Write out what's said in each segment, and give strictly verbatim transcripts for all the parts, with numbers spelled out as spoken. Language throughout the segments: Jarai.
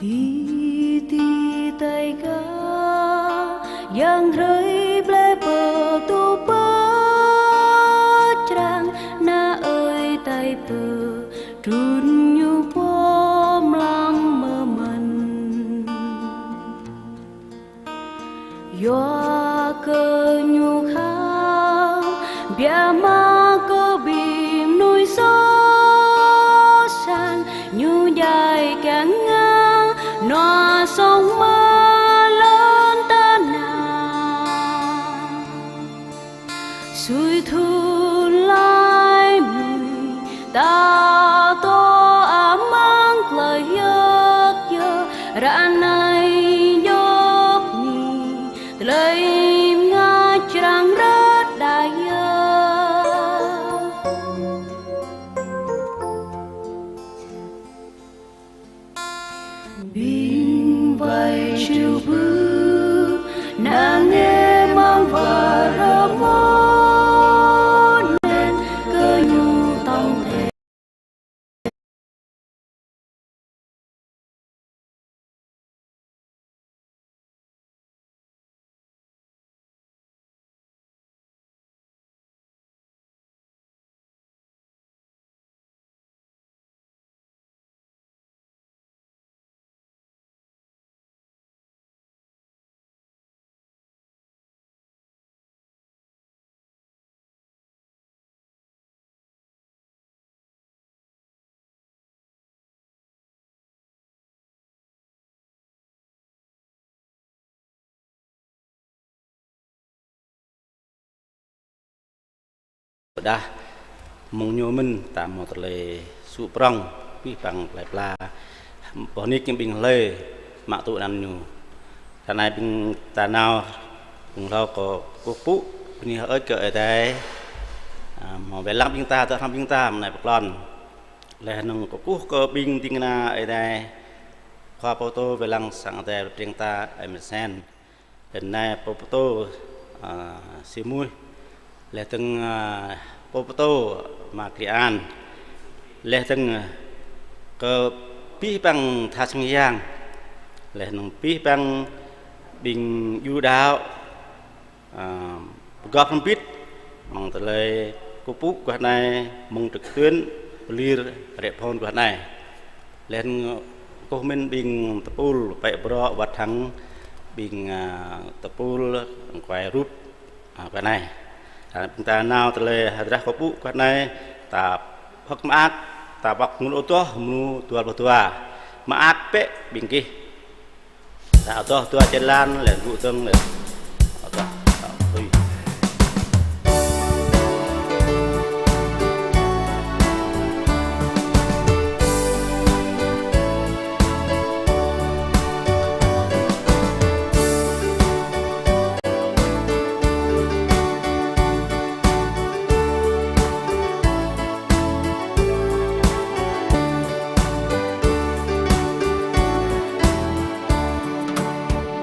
Ih ti tai ka, yang hrơi blai pơtô pơčrang, na ơi tai tơ trun ñu pô mlam mơmăn. Yua kơ ñu khăp, biă mă kơ ƀing mơnuih soh sat, ñu djai kiăng ngă nua soh mơ̆ lŏn tơnah. Sui thun lai mui, ta tŏ amăng tơlơi yơk yơh, ră anai djŏp ni, tơlơi mơngač črang rơ̆t đa yơh. Ƀing wai ču bư, năng e mơ̆ng wơr rơmô, nĕt kơ ñu tong te. Pơdah mơ̆ng ñu mơ̆n ta hmâo tơlơi sŭ prŏng, pih păng plai pla. Boh nik ƀing hlơi mă tŭ anăn ñu. Ră anai ƀing ta nao, ƀing hlâo kơ kơkuh pơpŭ bơni hơơč kơ Ơi Adai. A, hmâo wai lăng ƀing ta, tơdah ƀing ta mơ̆ng anai pơklŏn. Laih anŭn kơkuh kơ ƀing ding kơna Ơi Adai, khua pơtô wai lăng sang Ơi Adai pơtring ta, Ơi Mơsen. Ră anai pô pơtô, a, Si Muih. Laih dơ̆ng, a, pô pơtô Ama Kli An. Laih dơ̆ng, a, kơ pih păng tha sang yang. Laih anŭn pih păng ƀing djuai đaŏ, a, pơgop hrŏm hơbĭt mơ̆ng tơlơi kơkuh pơpŭ guah anai mơ̆ng trực tuyến pơlir rĕ phôn guah anai. Laih anŭn kơkuh mơ̆n ƀing tơpul pĕ brŏ wơ̆t hăng ƀing, a, tơpul kuai rup, a, guah anai. A, ƀing ta nao tơlơi hơdră kơkuh pơpŭ guah anai, ta pơ̆k mơak, ta pŏk ngul adoh mơnu dua pluh dua. Mơak pĕ ƀing gih. Ta adoh dua jơlan, laih gŭ dơ̆ng laih. Adoh, ta tui.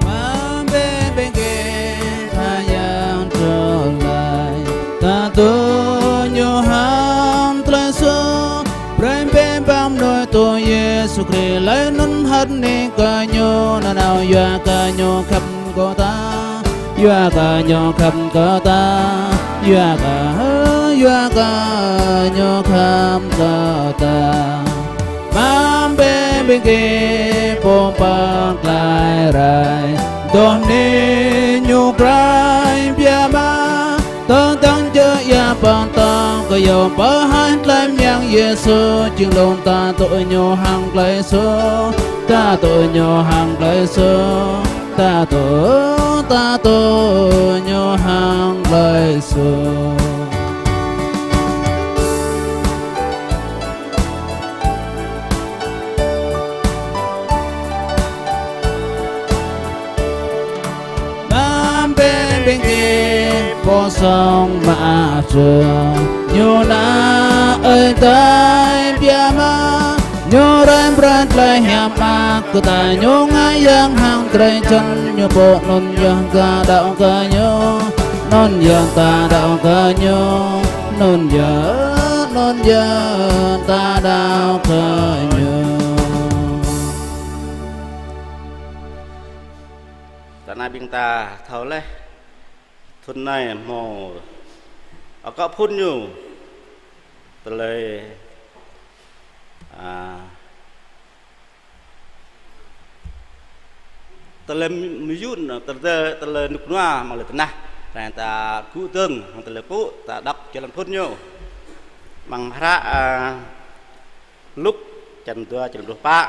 Mă bĕ ƀing gih khă yang tơlơi, ta tŭ ñu hăng tơlơi soh, brơi bĕ pơm đôč tŭ Yêsu Krist, laih anŭn hơt nik kơ ñu nanao, yua kơ ñu khăp kơ ta, yua kơ ñu khăp kơ ta, yua kơ, yua kơ ñu khăp kơ ta. Mă bĕ ƀing gih pô pơklaih rai, dŏ ni ñu rai biă mă, tơdang jơ̆ ia pơtô kơ yua pơhaih tơlơi mơyang Yêsu, jing lŏn ta tŭ ñu hăng tơlơi soh, ta tŭ ñu hăng tơlơi soh. Ta tŭ, ta tŭ ñu hăng tơlơi soh. Mă bĕ ƀing gih pô song mă trơ, ñu nao Ơi Adai biă mă. Ñu rai brơi tơlơi hiam mă kơ ta, ñu ngă yang hăng drơi jăn, ñu pô anŭn yơh ta đaŏ kơ ñu, anŭn yơh ta đaŏ kơ ñu, anŭn yơh, anŭn yơh ta đaŏ kơ ñu. Tơdah ƀing ta thâo laih, thŭn anai hmâo akŏ phŭn ñu, tơlơi, a, tơlơi mơyŭn, tơlơi, tơlơi rơnŭk rơnua amăng lŏn tơnah. Ră anai ta gŭ dơ̆ng hăng tơlơi pơpŭ, ta đŏk jơlan phŭn ñu. Amăng hră, a, Luk, črăn dua, črăn pluh pă.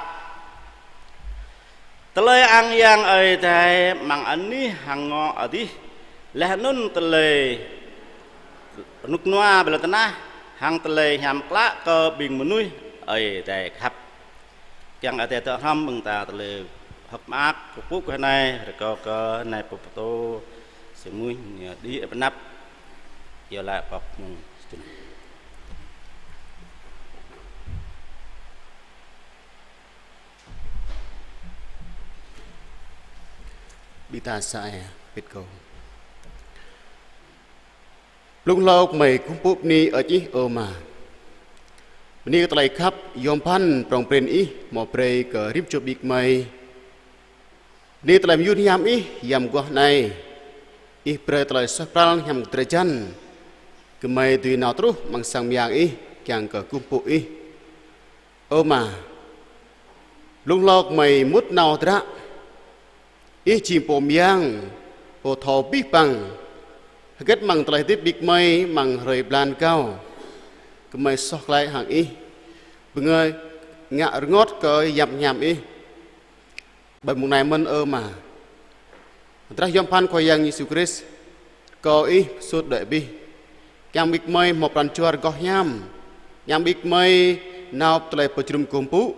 Tơlơi ang yang Ơi Adai amăng anih hăng ngŏ adih, laih anŭn tơlơi rơnŭk rơnua ƀơi lŏn tơnah, hăng tơlơi hiam klă kơ ƀing mơnuih Ơi Adai khăp. Kiăng Ơi Adai dŏ hrŏm ƀing ta tơlơi hơ̆k mơak kơkuh pơpŭ kơ anai, rơkâo kơ anai pơtô, sĭt mơnuih ñu đĭ pơ anăp, iâu laĭ pŏk mơ̆ng sĭt. Ƀing ta sa ai pĭt kơ. Blung hlâo gơmơi kơkuh pơpŭ bơni hơơč Ih, ơ Ama. Bơni kơ tơlơi khăp yom pơphan prŏng prin Ih hmâo brơi kơ rĭm čô ƀing gơmơi. Bơni tơlơi mơyŭn hiam Ih, hiam mơguah anai. Ih brơi tơlơi suaih pral hiam drơi jăn. Gơmơi dưi nao truh amăng sang mơyang Ih, kiăng kơ kơkuh pơpŭ Ih. Ơ Ama, blung hlâo gơmơi mŭt nao hơdră, Ih jing Pô mơyang, Pô thâo abih bang, hơget amăng tơlơi hơdip ƀing gơmơi amăng hrơi blan rơgao, gơmơi soh glaĭ hăng Ih, bơngơi ngă rơngot kơ yap hiam Ih. Ƀơi mông anai mơ̆n, ơ Ama, tơdah yom pơphan Khua Yang Yêsu Krist, rơkâo Ih pơsut đuaĭ abih. Kiăng ƀing gơmơi hmâo pran jua rơgoh hiam. Kiăng ƀing gơmơi nao tơlơi pơjơnum kơkuh pơpŭ,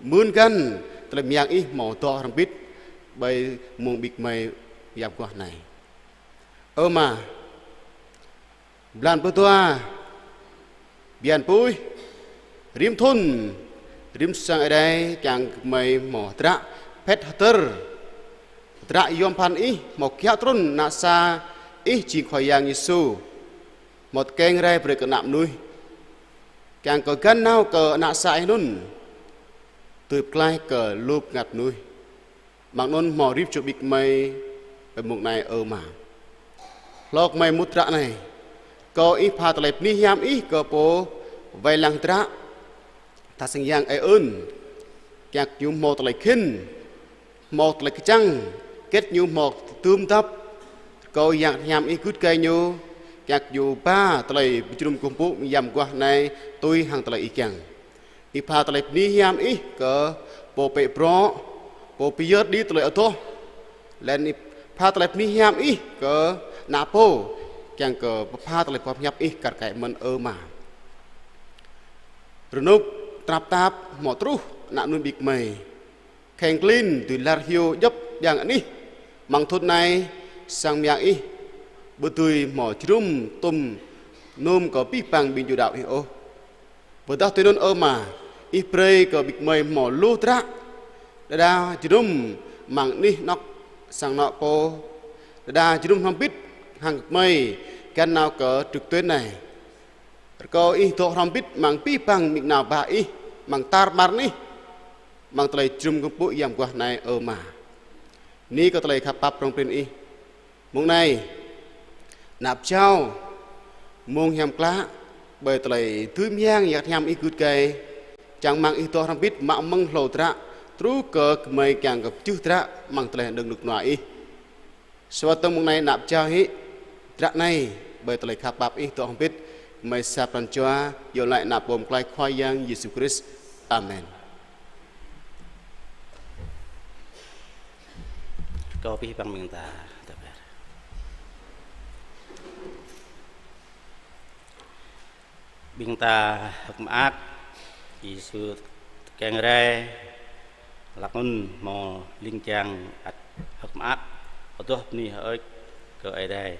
mơ̆n găn tơlơi mơyang Ih hmâo dŏ hrŏm hơbĭt ƀơi mông ƀing gơmơi hiam mơguah anai. Ơ Ama, blan pluh dua, bơyan puih, rĭm thŭn, rĭm sang Ơi Adai kiăng gơmơi hmâo hơdră phĕt hơdơr, hơdră yom pơphan Ih, hmâo kiaŏ trŭn ană sa Ih jing Khua Yang Yêsu, hmâo tơkeng rai brơi kơ ană mơnuih. Kiăng kơ găn nao kơ ană sa Ih anŭn, dưi pơklaih kơ lu bơngăt mơnuih. Amăng anŭn hmâo rĭm čô ƀing gơmơi ƀơi mông anai, ơ Ama. Hlâo gơmơi mŭt hơdră anai, rơkâo Ih pha tơlơi bơni hiam Ih kơ pô wai lăng hơdră, tha sang yang Ơi Ơn, kiăng ñu hmâo tơlơi khĭn, hmâo tơlơi kơčăng, hơget ñu hmâo tơm dăp, rơkâo yang hiam Ih gưt gai ñu, kiăng ñu ba tơlơi pơjơnum kơkuh pơpŭ hiam mơguah anai tui hăng tơlơi Ih kiăng. Ih pha tơlơi bơni hiam Ih kơ pô pĕ bruă, pô pơyơr đĭ tơlơi adoh. Laih anŭn Ih pha tơlơi bơni hiam Ih kơ ană pô, kiăng kơ pơpha tơlơi pơhiăp Ih kar kaĭ mơ̆n, ơ Ama. Rơnŭk tơnap tap hmâo truh ană mơnuih ƀing gơmơi. Kheng klin dưi lar hyu djŏp jang anih. Amăng thŭn anai, sang mơyang Ih ƀu dưi hmâo jơnum tŭm num kơ abih bang ƀing ju đaŏ Ih ôh. Ƀôdah tui anŭn, ơ Ama, Ih brơi kơ ƀing gơmơi hmâo lu hơdră, đơđa jơnum amăng anih anŏ sang anŏ pô, đơđa jơnum hrŏm hơbĭt hăng gơmơi găn nao kơ trực tuyến anai. Rơkâo Ih dŏ hrŏm hơbĭt amăng abih bang ƀing nao bah Ih amăng tar ƀar anih, amăng tơlơi pơjơnum kơkuh pơpŭ hiam mơguah anai, ơ Ama. Bơni kơ tơlơi khăp pap prŏng prin Ih. Mông anai, anăp jao mông hiam klă, ƀơi tơlơi dưi mơyang yang hiam Ih gưt gai, čang rơmang Ih dŏ hrŏm hơbĭt mă mơ̆ng hlâo hơdră, truh kơ gơmơi kiăng kơ pơjưh hơdră amăng tơlơi hơđơ̆ng rơnŭk rơnua Ih. Sa wơ̆t dơ̆ng mông anai anăp jao hĭ hơdră anai, ƀơi tơlơi khăp pap Ih dŏ hrŏm hơbĭt, gơmơi sa pran jua, iâu laĭ anăn pô pơklaih Khua Yang Yêsu Krist. Amen. Rơkâo abih bang ƀing ta, ta ƀar. Ƀing ta hơ̆k mơak, Yêsu tơkeng rai, hlak anŭn hmâo ling jang ăt hơ̆k mơak, adoh bơni hơơč kơ Ơi Adai.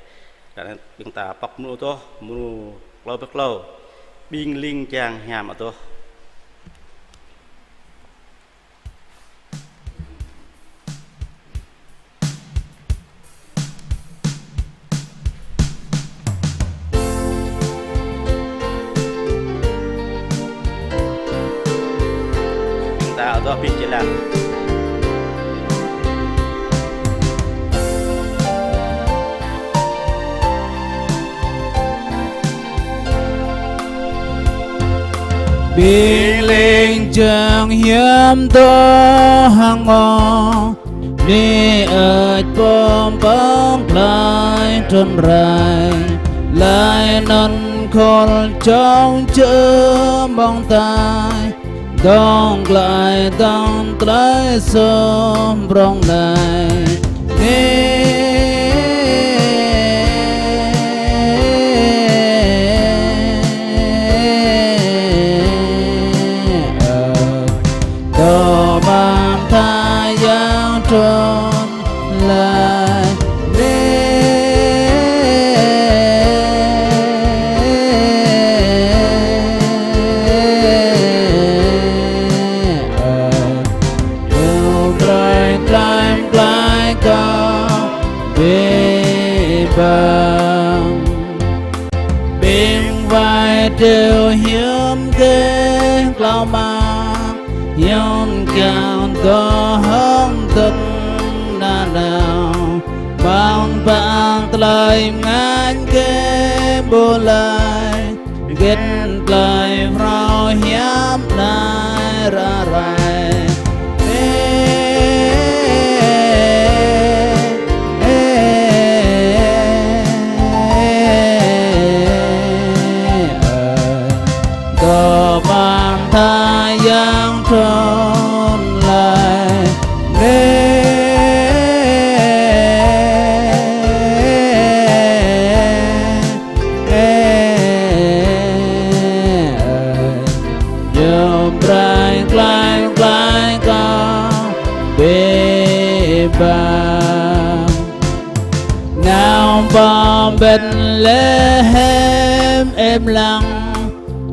Ră anai ƀing ta pŏk mrô adoh, mrô klâo pơ klâo, ƀing ling jang hiam adoh. Ƀing ta adoh abih jơlan. Ƀing ling jang hiam dŏ hăng mơ̆ng, ni ăt pơm pơm glai trŭn rai, laih anŭn khul čŏng čơmơ̆ng tai, dŏng glai dŏng glai sum prong nai. Ni ơ, dŏ amăng tha yang trŭn laih. Ni ơ, Yua brơi glai glai kơ ƀing ƀăng. Ƀing wai triu hiam geh klâo mă, hiam kiăng dŏ hăng dơ̆ng nanao. Ƀăng ƀăng tơlơi ngă geh ƀu laih, git tơlơi phrâo hiam nai ră rai. Ê, ê, ê, ơ, dŏ amăng tha yang trŭn laih. Ni ơ, ơ, yua brơi glai glai kơ ƀing ƀăng. Nao pơ Betlehem im lăng,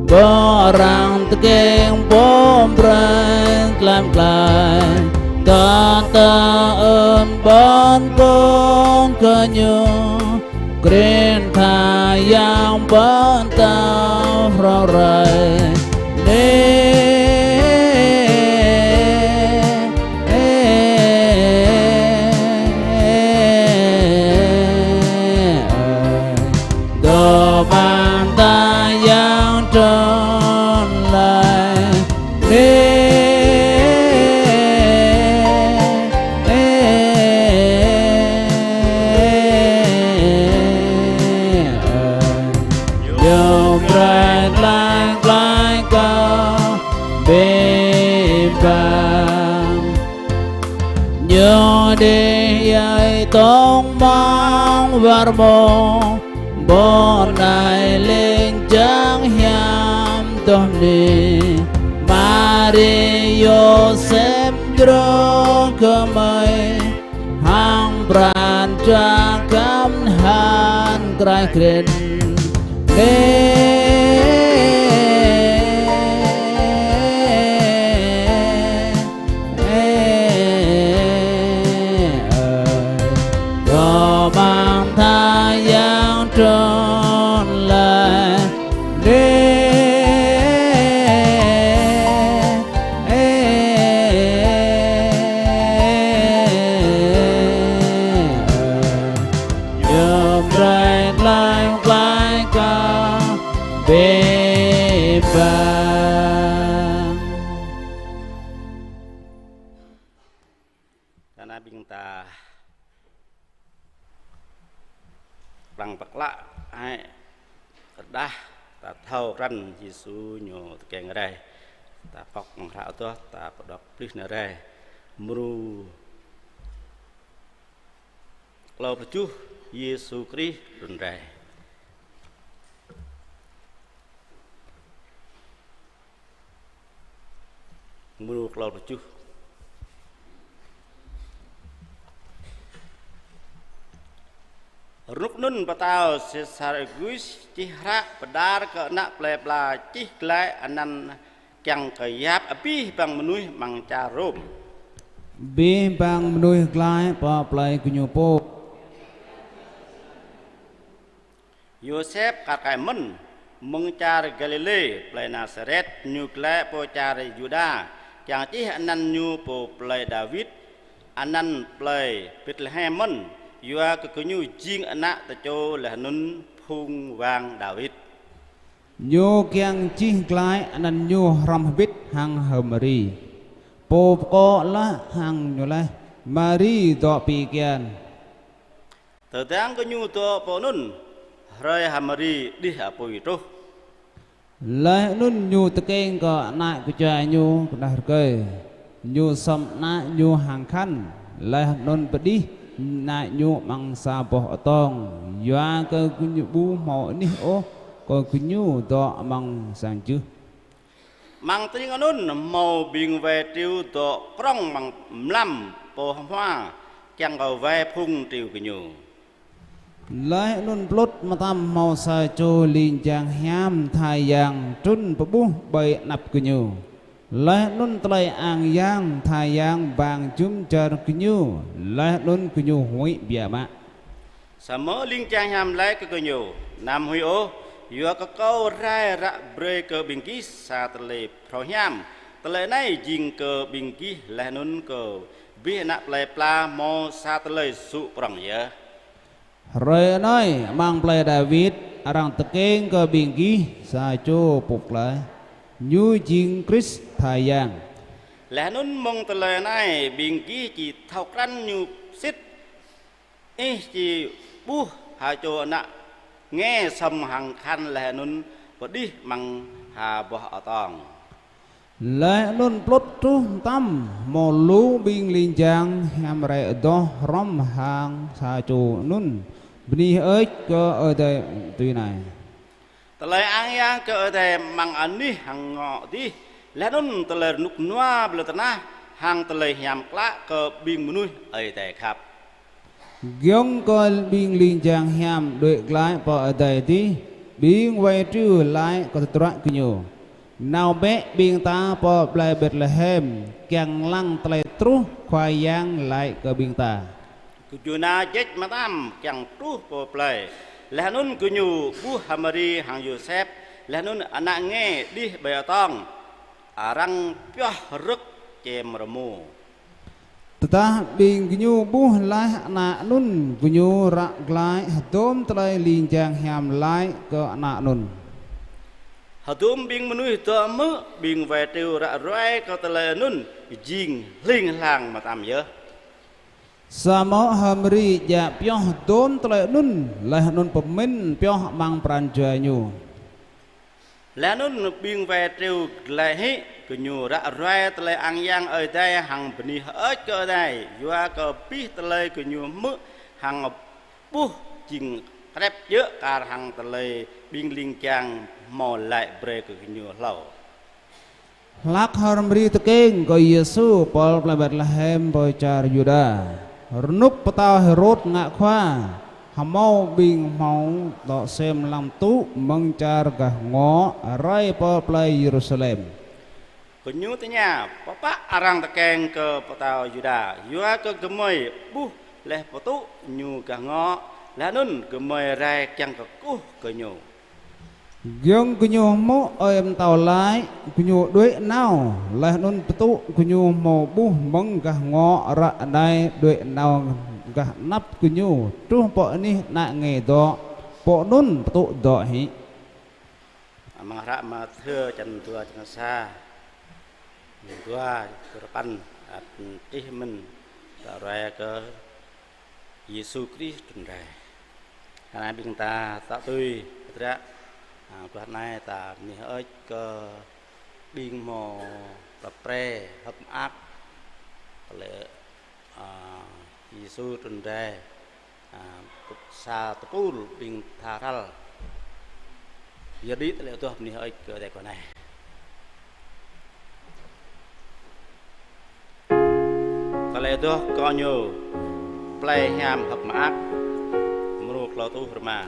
ƀô̆ arăng tơkeng pơm brơi glai glai, tơdah ơn ƀơ̆n kông kơ ñu. Krin tha yang pơtao hrŏ rai. Ni ơ, dŏ amăng tha yang trŭn laih. Ni ơ, yua brơi glai glai kơ ƀing ƀăng. Ñu đĭ djai tŏng amăng war rơmô, ƀô̆ anai ling jang hiam dŏ bơni. Mari Yôsep dro gơmơi, hăng pran jua kăm han krai krin. Ê, ê, ơ, dŏ amăng tha yang trŭn laih. Ni ơ, ơ, ơ, yua brơi glai glai kơ ƀing ƀăng. Tơdah ƀing ta pơblang pơklă hĭ, rơđah ta thâo krăn Yêsu ñu tơkeng rai, ta pŏk amăng hră adoh, ta pơđŏk pơplih nao rai. Mrô klâo pluh tơjuh, Yêsu Krist trŭn rai. Mrô klâo pluh tơjuh. Rơnŭk anŭn pơtao Sêsar Ôgust čih hră pơđar kơ ană plei pla čih glaĭ anăn kiăng kơ yap abih bang mơnuih amăng čar Rôm. Abih bang mơnuih glaĭ pơ plei gơñu pô. Yôsep kar kaĭ mơ̆n, mơ̆ng čar Galilê, plei Nasaret, ñu glaĭ pơ čar Yuđa, kiăng čih anăn ñu pơ plei Dawid, anăn plei Betlehem mơ̆n, yua kơ gơñu jing ană tơčô laih anŭn phung wang Dawid. Ñu kiăng čih glaĭ anăn ñu hrŏm hơbĭt hăng H'Mari. Pô pơkŏ laih hăng ñu laĭ: Mari dŏ pi kian. Tơdang gơñu dŏ pơ anŭn, hrơi H'Mari đih apui truh. Laih anŭn ñu tơkeng kơ ană kơčua ñu kơđah rơkơi. Ñu sŏm ană ñu hăng khăn, laih anŭn pơđih ană ñu amăng sa boh atông, yua kơ gơñu ƀu hmâo anih ôh kơ gơñu dŏ amăng sang jưh. Amăng tring anŭn hmâo ƀing wai triu dŏ krŏng amăng mlam pơhmua kiăng kơ wai phung triu gơñu. Laih anŭn plŭt mơtam hmâo sa čô ling jang hiam tha yang trŭn pơƀuh ƀơi anăp gơñu. Laih anŭn tơlơi ang yang tha yang bang jum dar gơñu, laih anŭn gơñu huĭ biă mă. Samơ̆ ling jang hiam laĭ kơ gơñu: Anăm huĭ ôh, yua kơ kâo rai ră brơi kơ ƀing gih sa tơlơi phrâo hiam. Tơlơi anai jing kơ ƀing gih laih anŭn kơ abih ană plơi pla hmâo sa tơlơi sŭ prŏng yơh. Hrơi anai amăng plei Dawid, arăng tơkeng kơ ƀing gih sa čô pô pơklaih, ñu jing Krist tha yang. Laih anŭn mơ̆ng tơlơi anai ƀing gih či thâo krăn ñu sĭt. Ih či ƀuh ha čô ană nge sŏm hăng khăn laih anŭn pơđih amăng ha boh atông. Laih anŭn plŭt truh mơtam hmâo lu ƀing ling jang hiam rai adoh hrŏm hăng sa čô anŭn bơni hơơč kơ Ơi Adai tui anai: Tơlơi ang yang kơ Ơi Adai amăng anih hăng ngŏ adih, laih anŭn tơlơi rơnŭk rơnua ƀơi lŏn tơnah hăng tơlơi hiam klă kơ ƀing mơnuih Ơi Adai khăp. Giŏng kơ ƀing ling jang hiam đuaĭ glaĭ pơ adai adih, ƀing wai triu laĭ kơ tơdruă gơñu: Nao bĕ ƀing ta pơ plei Betlehem, kiăng lăng tơlơi truh Khua Yang laĭ kơ ƀing ta. Gơñu nao ječ mơtam kiăng truh pơ plei, laih anŭn gơñu ƀuh H'Mari hăng Yôsep, laih anŭn ană nge đih ƀơi atông, arăng pioh rơ̆k čem rơmô. Tơdah ƀing gơñu ƀuh laih ană anŭn, gơñu ră glaĭ hơdôm tơlơi ling jang hiam laĭ kơ ană anŭn. Hơdôm ƀing mơnuih dŏ hmư̆, ƀing wai triu ră ruai kơ tơlơi anŭn jing hling hlang mơtam yơh. Samơ̆ H'Mari djă pioh hơdôm tơlơi anŭn, laih anŭn pơmĭn pioh amăng pran jua ñu. Laih anŭn ƀing wai triu glaĭ hĭ, gơñu ră ruai tơlơi ang yang Ơi Adai hăng bơni hơơč kơ Ơi Adai, yua kơ abih tơlơi gơñu hmư̆ hăng ƀuh jing krep djơ̆ kar hăng tơlơi ƀing ling jang hmâo laĭ brơi kơ gơñu hlâo. Hlak H'Mari tơkeng kơ Yêsu pơ plei Betlehem pơ čar Yuđa, rơnŭk pơtao Hêrôd ngă khua, hmâo ƀing hmâo dŏ sem lăng pơtŭ mơ̆ng čar gah ngŏ rai pơ plei Yêrusalem. Gơñu tơña: Pơpă arăng tơkeng kơ pơtao Yuđa? Yua kơ gơmơi ƀuh laih pơtŭ ñu gah ngŏ, laih anŭn gơmơi rai kiăng kơkuh kơ ñu. Giŏng gơñu hmư̆ ơi pơtao laĭ, gơñu đuaĭ nao, laih anŭn pơtŭ gơñu hmâo ƀuh mơ̆ng gah ngŏ ră anai đuaĭ nao gah anăp gơñu, truh pơ anih ană nge dŏ, pơ anŭn pơtŭ dŏ hĭ. Amăng hră Mathiơ čăn dua čăn sa, dua čăn duapăn, ăt čih mơ̆n, ta ruai kơ Yêsu Krist trŭn rai. Anai ƀing ta tŏ tui, tơdră, a, guah anai ta bơni hơơč kơ ƀing hmâo prăp pre, hơ̆k mơak, tơlơi, a, Yêsu trŭn rai, a, sa tơpul ƀing tha hrăl. Yua đĭ tơlơi adoh bơni hơơč kơ Ơi Adai guah anai. Tơlơi adoh kơ ñu plei hiam hơ̆k mơak, mrô klâo tuh rơma.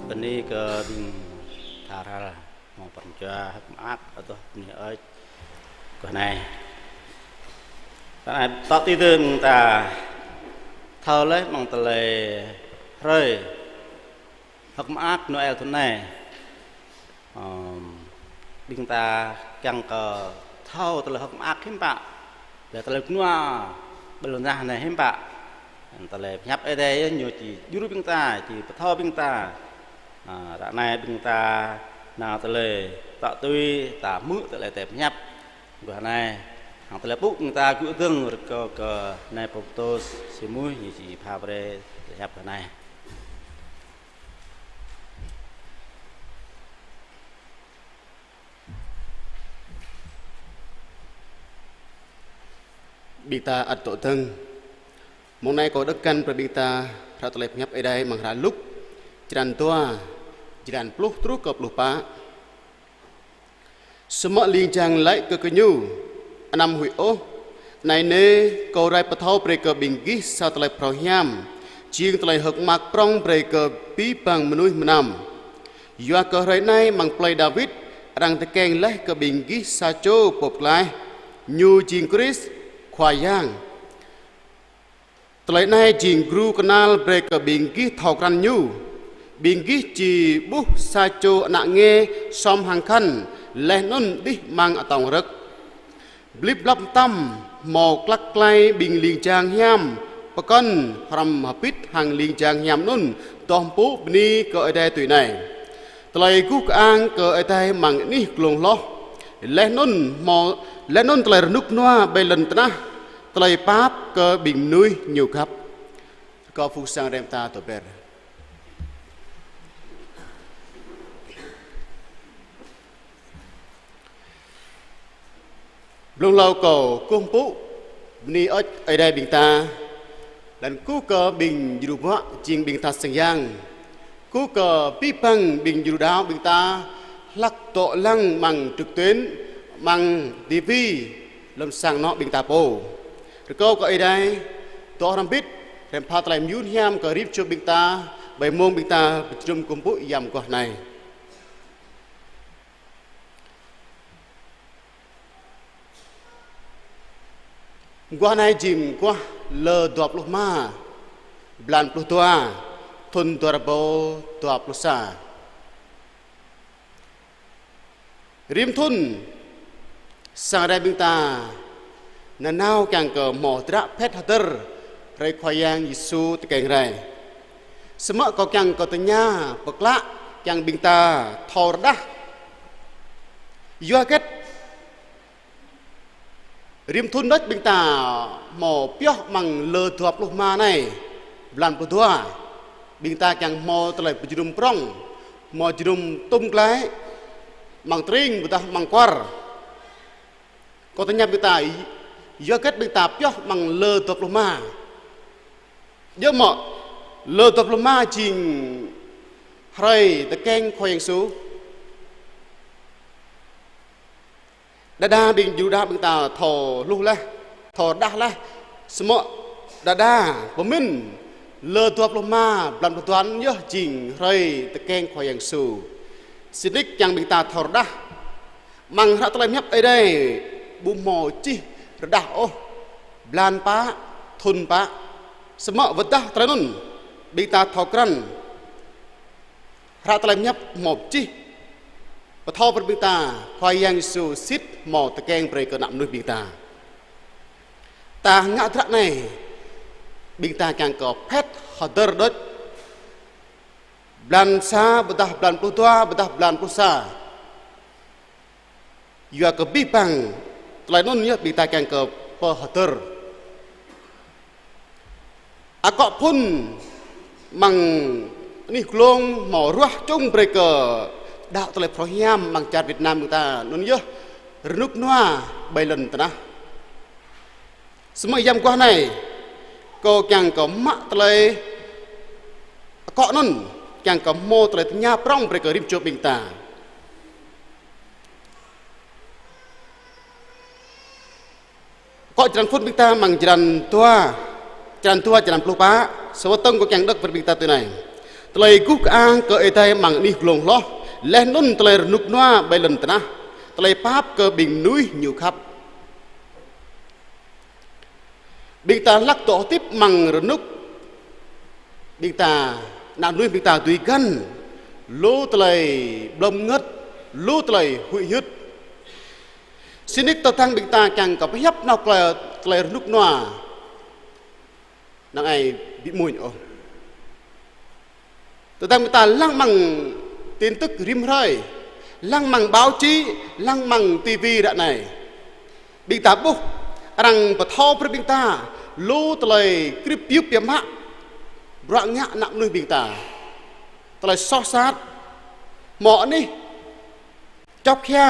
Bơni kơ ƀing tha ral hmâo pran jua hơ̆k mơak adoh bơni ơi. Kơ anai. Tơ anai tŏ tui dơ̆ng ta thâo laih mơ̆ng tơlơi hrơi hơ̆k mơak Noel thŭn anai. Ơ, ƀing ta kiăng kơ thâo tơlơi hơ̆k mơak hiư̆m pă, tơlơi kơnua ƀơi lŏn tơnah anai hiư̆m pă. Tơlơi pơhiăp Ơi Adai ñu či djru ƀing ta, či pơthâo ƀing ta. Ơ, ră anai ƀing ta nao tơlơi tŏ tui ta hmư̆ tơlơi Ơi Adai pơhiăp. Guah anai, hăng tơlơi pŭ ƀing ta gŭ dơ̆ng rơkâo kơ nai pơtô Simuih ñu či pha brơi tơlơi pơhiăp guah anai. Ƀing ta ăt dŏ dơ̆ng. Mông anai kâo đŏk găn brơi ƀing ta hră tơlơi pơhiăp Ơi Adai amăng hră Luk, črăn dua, črăn pluh truh kơ pluh pă. Samơ̆ ling jang laĭ kơ gơñu: Anăm huĭ ôh, anai nê, kâo rai pơthâo brơi kơ ƀing gih sa tơlơi phrâo hiam, jing tơlơi hơ̆k mơak prŏng brơi kơ abih bang mơnuih mơnam. Yua kơ hrơi anai amăng plei Dawid arăng tơkeng laih kơ ƀing gih sa čô Pô Pơklaih, ñu jing Krist, Khua Yang. Tơlơi anai jing gru kơnal brơi kơ ƀing gih thâo krăn ñu. Ƀing gih či ƀuh sa čô ană nge sŏm hăng khăn, laih anŭn đih amăng atông rơ̆k. Blip blap mơtam, hmâo klăk klai ƀing ling jang hiam pơkŏn hrŏm hơbĭt hăng ling jang hiam anŭn dŏ mpŭ bơni kơ Ơi Adai tui anai: Tơlơi guh kơang kơ Ơi Adai amăng anih glông hloh, laih anŭn hmâo, laih anŭn tơlơi rơnŭk rơnua ƀơi lŏn tơnah, tơlơi pap kơ ƀing mơnuih ñu khăp. Rơkâo phung sang rem ta tơber. Blung hlâo kâo kơkuh pơpŭ bơni hơơč Ơi Adai ƀing ta, laih anŭn kơkuh kơ ƀing djru bruă jing ƀing ta sang yang, kơkuh kơ abih bang ƀing djru đaŏ ƀing ta hlak dŏ lăng amăng trực tuyến, amăng ti vi, lŏm sang anŏ ƀing ta pô. Rơkâo kơ Ơi Adai dŏ hrŏm hơbĭt, rem pha tơlơi mơyun hiam kơ rĭm čô ƀing ta, ƀơi mông ƀing ta pơjơnum kơkuh pơpŭ yam guah anai. Guah anai jing guah lơ dua pluh rơma, blan pluh dua, thŭn dua rơbâo dua pluh sa. Rĭm thŭn, sang Ơi Adai ƀing ta nanao kiăng kơ hmâo hơdră phet hơdơr hrơi Khua Yang Yêsu tơkeng rai. Samơ̆ kâo kiăng kơ tơña pơklă kiăng ƀing ta thâo rơđah. Yua hơget rĭm thŭn đôč ƀing ta hmâo pioh amăng lơ dua pluh rơma anai, blan pluh dua, ƀing ta kiăng hmâo tơlơi pơjơnum prŏng, hmâo jơnum tŭm glaĭ, amăng tring ƀôdah amăng kuar. Kâo tơña ƀing ta, yua hơget ƀing ta pioh amăng lơ dua pluh rơma? Djơ̆ mơ̆ lơ dua pluh rơma jing hrơi tơkeng Khua Yang Yêsu? Đơđa ƀing djru đaŏ ƀing ta thâo hluh laih, thâo rơđah laih. Samơ̆ đơđa pơmĭn lơ dua pluh rơma, blan pluh dua anŭn yơh jing hrơi tơkeng Khua Yang Yêsu. Sĭt nik kiăng ƀing ta thâo rơđah. Amăng hră tơlơi pơhiăp Ơi Adai ƀu hmâo čih rơđah ôh, blan pă, thŭn pă. Samơ̆ wơ̆t dah tơlơi anŭn, ƀing ta thâo krăn hră tơlơi pơhiăp hmâo čih pơthâo brơi ƀing ta, Khua Yang Yêsu sĭt hmâo tơkeng brơi kơ ană mơnuih ƀing ta. Ta ngă hơdră anai, ƀing ta kiăng kơ phet hơdơr đôč. Blan sa, ƀôdah blan pluh dua, ƀôdah blan pluh sa. Yua kơ abih bang tơlơi anŭn yơh ƀing ta kiăng kơ pơhơdơr. Akŏ phŭn amăng anih glông hmâo ruah čung brơi kơ đaŏ tơlơi phrâo hiam amăng čar Việt Nam ƀing ta anŭn yơh rơnŭk rơnua ƀơi lŏn tơnah. Samơ̆ yam guah anai, kâo kiăng kơ mă tơlơi akŏ anŭn, kiăng kơ hmâo tơlơi tơña prŏng brơi kơ rĭm čô ƀing ta. Akŏ črăn phŭn ƀing ta amăng črăn dua, črăn dua, črăn pluh pă, sa wơ̆t tơ̆ng kâo kiăng đŏk brơi ƀing ta tui anai. Tơlơi guh kơang kơ Ơi Adai amăng anih glông hloh, laih anŭn tơlơi rơnŭk rơnua ƀơi lŏn tơnah, tơlơi pap kơ ƀing mơnuih Ñu khăp. Ƀing ta hlak dŏ hơdip amăng rơnŭk, ƀing ta, ană mơnuih ƀing ta dưi găn lu tơlơi blŏm ngơ̆t, lu tơlơi huĭ hyưt. Sĭt nik tơdang ƀing ta kiăng kơ pơhiăp nao tơlơi, tơlơi rơnŭk rơnua, năng ai ƀu amuñ ôh. Tơdang ƀing ta lăng amăng tin tức rĭm hrơi, lăng amăng báo chí, lăng amăng tivi ră anai, ƀing ta ƀuh arăng pơthâo brơi ƀing ta lu tơlơi krĭp biă biă mă, bruă ngă ană mơnuih ƀing ta, tơlơi soh sat, hmâo anih čŏk hia,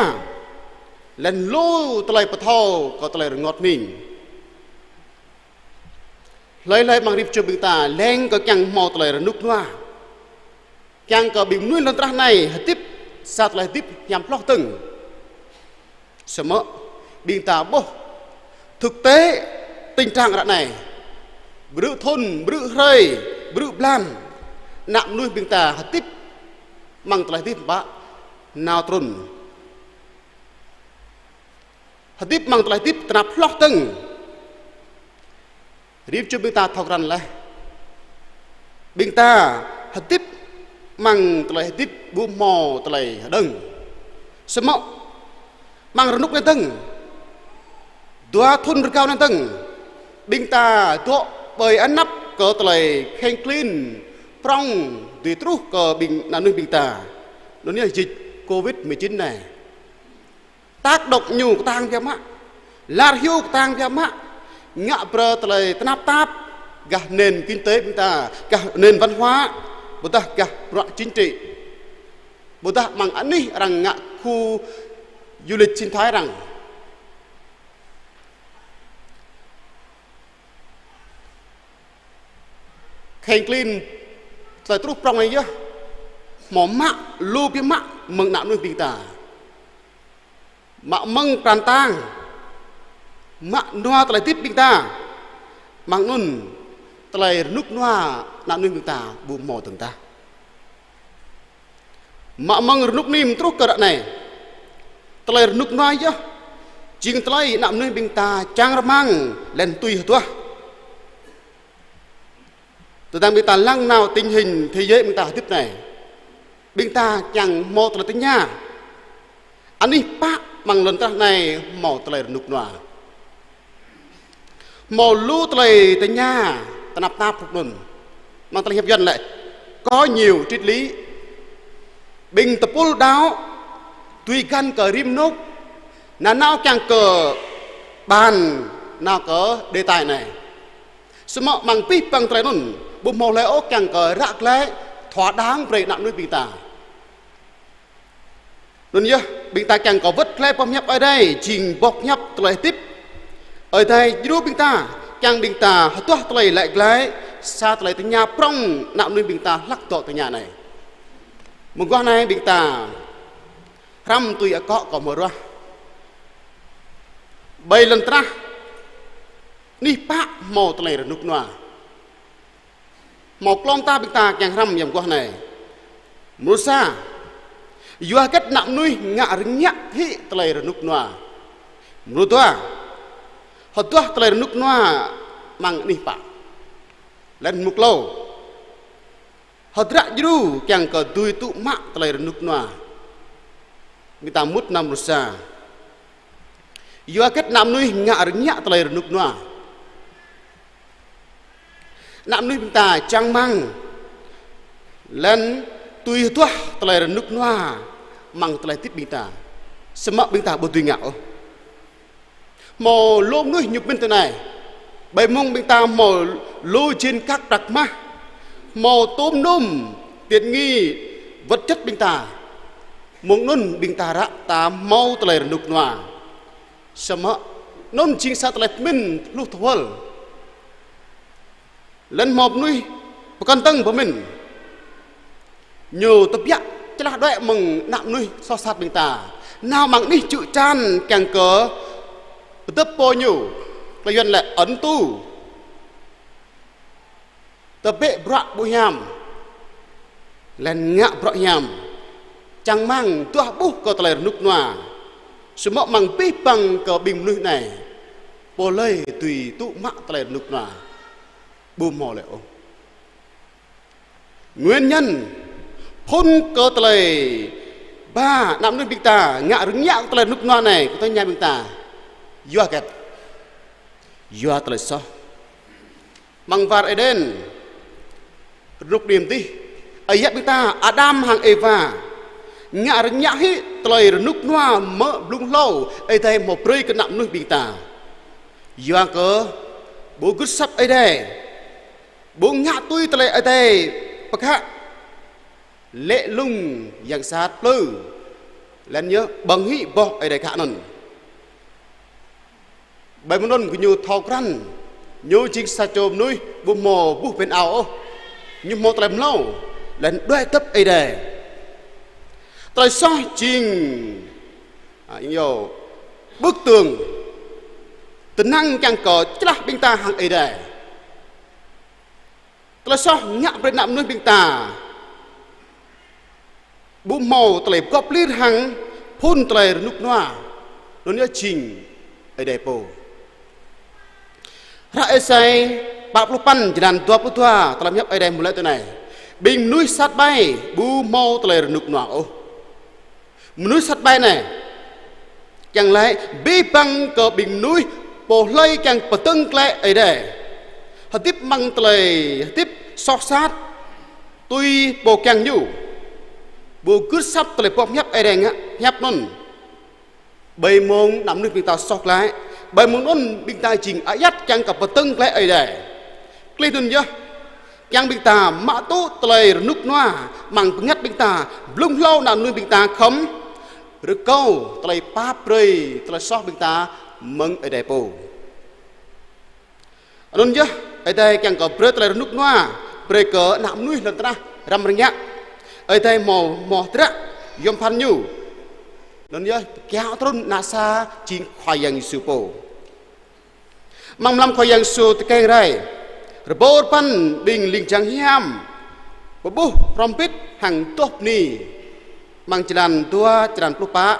laih anŭn lu tơlơi pơthâo kơ tơlơi rơngot hning. Hlơi hlơi amăng rĭm čô ƀing ta lăng kơ kiăng hmâo tơlơi rơnŭk rơnua, kiăng kơ ƀing mơnuih lŏn tơnah anai hơdip sa tơlơi hơdip hiam hloh dơ̆ng. Samơ̆ ƀing ta ƀuh thực tế tình trạng ră anai, ƀrư̆ thŭn, ƀrư̆ hrơi, ƀrư̆ blan, ană mơnuih ƀing ta hơdip amăng tơlơi hơdip ƀă nao trŭn. Hơdip amăng tơlơi hơdip tơnap hloh dơ̆ng. Rĭm čô ƀing ta thâo krăn laih. Ƀing ta hơdip amăng tơlơi hơdip ƀu hmâo tơlơi hơđơ̆ng. Samơ̆ amăng rơnŭk anai dơ̆ng, dua thŭn rơgao anai dơ̆ng, ƀing ta dŏ ƀơi anăp kơ tơlơi kheng klin prŏng dưi truh kơ ƀing ană mơnuih ƀing ta. Anŭn yơh dịch Covid mười chín anai tác động ñu kơtang biă mă, lar hyu kơtang biă mă, ngă brơi tơlơi tơnap tap gah nền kinh tế ƀing ta, gah nền văn hóa, ƀôdah gah bruă chính trị, ƀôdah amăng anih arăng ngă khu du lịch sinh thái arăng. Kheng klin tơlơi truh prŏng anai yơh hmâo mă lu biă mă mơ̆ng ană mơnuih ƀing ta. Mă mơ̆ng pran tang, mă nua tơlơi hơdip ƀing ta, mơ̆ng anŭn tơlơi rơnŭk rơnua ană mơnuih ƀing ta ƀu hmâo dơ̆ng tah. Mă mơ̆ng rơnŭk nim truh kơ ră anai, tơlơi rơnŭk rơnua yơh jing tơlơi ană mơnuih ƀing ta čang rơmang laih anŭn tui hơduah. Tơdang ƀing ta lăng nao tình hình thế giới ƀing ta hơdip anai, ƀing ta kiăng hmâo tơlơi tơña. Anih pă amăng lŏn tơnah anai hmâo tơlơi rơnŭk rơnua. Hmâo lu tơlơi tơña tơnap tap hrup anŭn. Amăng tơlơi hiăp Yuan lĕ, có nhiều triết lý. Ƀing tơpul đaŏ dưi găn kơ rĭm rơnŭk, nanao kiăng kơ bàn nao kơ đề tài anai. Samơ̆ amăng abih bang tơlơi anŭn, ƀu hmâo hlơi ôh kiăng kơ ră glaĭ thỏa đáng brơi ană mơnuih ƀing ta. Anŭn yơh, ƀing ta kiăng kơ wơ̆t glaĭ boh hiăp Ơi Adai, jing boh hiăp tơlơi hơdip. Ơi Adai djru ƀing ta, kiăng ƀing ta hơduah tơlơi laĭ glaĭ, sa tơlơi tơña prŏng ană mơnuih ƀing ta hlak dŏ tơña anai. Mơguah anai ƀing ta hrăm tui akŏ kâo hmâo ruah. Ƀơi lŏn tơnah anih pă hmâo tơlơi rơnŭk rơnua. Hmâo klŏm ta ƀing ta kiăng hrăm yăm mơguah anai. Mrô sa, yua hơget ană mơnuih ngă rơngiă hĭ tơlơi rơnŭk rơnua. Mrô dua, hơduah tơlơi rơnŭk rơnua amăng anih pă. Laih mrô klâo, hơdră djru kiăng kơ dưi tŭ mă tơlơi rơnŭk rơnua. Ƀing ta mŭt nao mrô sa. Yua hơget ană mơnuih ngă rơngiă tơlơi rơnŭk rơnua. Ană mơnuih ƀing ta čang rơmang laih anŭn tui hơduah tơlơi rơnŭk rơnua amăng tơlơi hơdip ƀing ta. Samơ̆ ƀing ta ƀu dưi ngă ôh. Hmâo lu mơnuih ñu pơmĭn tui anai. Ƀơi mông ƀing ta hmâo lu jên kăk prăk mah, hmâo tôm nôm tiện nghi vật chất ƀing ta. Mông anŭn ƀing ta ră ta hmâo tơlơi rơnŭk rơnua. Samơ̆ anŭn jing sa tơlơi pơmĭn hluh tơwơl. Laih anŭn hmâo mơnuih pơkŏn tơ̆ng pơmĭn. Ñu tơbiă čơlah đuaĭ mơ̆ng ană mơnuih soh sat ƀing ta. Nao amăng anih čư̆ čan kiăng kơ pơdŏp pô ñu. Tơlơi Yuan lĕ ẩn tu. Tơbiă bruă ƀu hiam. Laih ngă bruă hiam, čang rơmang duah ƀuh kơ tơlơi rơnŭk rơnua. Samơ̆ amăng abih bang kơ ƀing mơnuih anai, pô hlơi dưi tŭ mă tơlơi rơnŭk rơnua? Ƀu hmâo lĕ ôh. Nguyên nhân phŭn kơ tơlơi ba ană mơnuih ƀing ta ngă rơngiă kơ tơlơi rơnŭk rơnua anai, kơ tơlơi ña ƀing ta, yua hơget? Yua tơlơi soh. Amăng war Êđen, rơnŭk đưm adih, ayăt ƀing ta Adam hăng Êwa ngă rơngiă hĭ tơlơi rơnŭk rơnua mơ̆ng blung hlâo Ơi Adai hmâo brơi kơ ană mơnuih ƀing ta. Yua kơ ƀu gưt asăp Ơi Adai, ƀu ngă tui tơlơi Ơi Adai pơkă, lê̆ lung yang sat plư, laih anŭn yơh ƀơ̆ng hĭ boh Ơi Adai khă anŭn. Ƀơi mơ̆ng anŭn gơñu thâo krăn, ñu jing sa čô mơnuih ƀu hmâo buh ƀĕn ao ôh. Ñu hmâo tơlơi mlâo, laih anŭn đuaĭ tơ̆p Ơi Adai. Tơlơi soh jing, a, ing yo, bức tường, tơnăng kiăng kơ čơlah ƀing ta hăng Ơi Adai. Tơlơi soh ngă brơi ană mơnuih ƀing ta ƀu hmâo tơlơi pơgop lir hăng phŭn tơlơi rơnŭk rơnua. Anŭn yơh jing Ơi Adai pô. Hră Êsai pă pluh păn, jơlan dua pluh dua, tơlơi pơhiăp Ơi Adai hmâo laĭ tui anai: Ƀing mơnuih sat ƀai ƀu hmâo tơlơi rơnŭk rơnua ôh. Mơnuih sat ƀai anai, kiăng laĭ abih bang kơ ƀing mơnuih pô hlơi kiăng pơdơ̆ng glaĭ Ơi Adai, hơdip amăng tơlơi hơdip soh sat, tui pô kiăng ñu, ƀu gưt asăp tơlơi boh pơhiăp Ơi Adai ngă hiăp anŭn. Ƀơi mông ană mơnuih ƀing ta soh glaĭ, ƀơi mông anŭn ƀing ta jing ayăt kiăng kơ pơdơ̆ng glaĭ Ơi Adai. Klih anŭn yơh, kiăng ƀing ta mă tŭ tơlơi rơnŭk rơnua, amăng bơngăt ƀing ta, blung hlâo ană mơnuih ƀing ta khŏm rơkâo tơlơi pap brơi tơlơi soh ƀing ta mơ̆ng Ơi Adai pô. Anŭn yơh, Ơi Adai kiăng kơ brơi tơlơi rơnŭk rơnua brơi kơ ană mơnuih lŏn tơnah răm rơngiă. Ơi Adai hmâo, hmâo hơdră yom pơphan ñu. Anŭn yơh, kiaŏ trŭn ană sa jing Khua Yang Yêsu pô. Amăng mlam Khua Yang Yêsu tơkeng rai, rơbâo rơpăn ƀing ling jang hiam pơƀuh hrŏm hơbĭt hăng tŏh bơni. Amăng jơlan dua, jơlan pluh pă: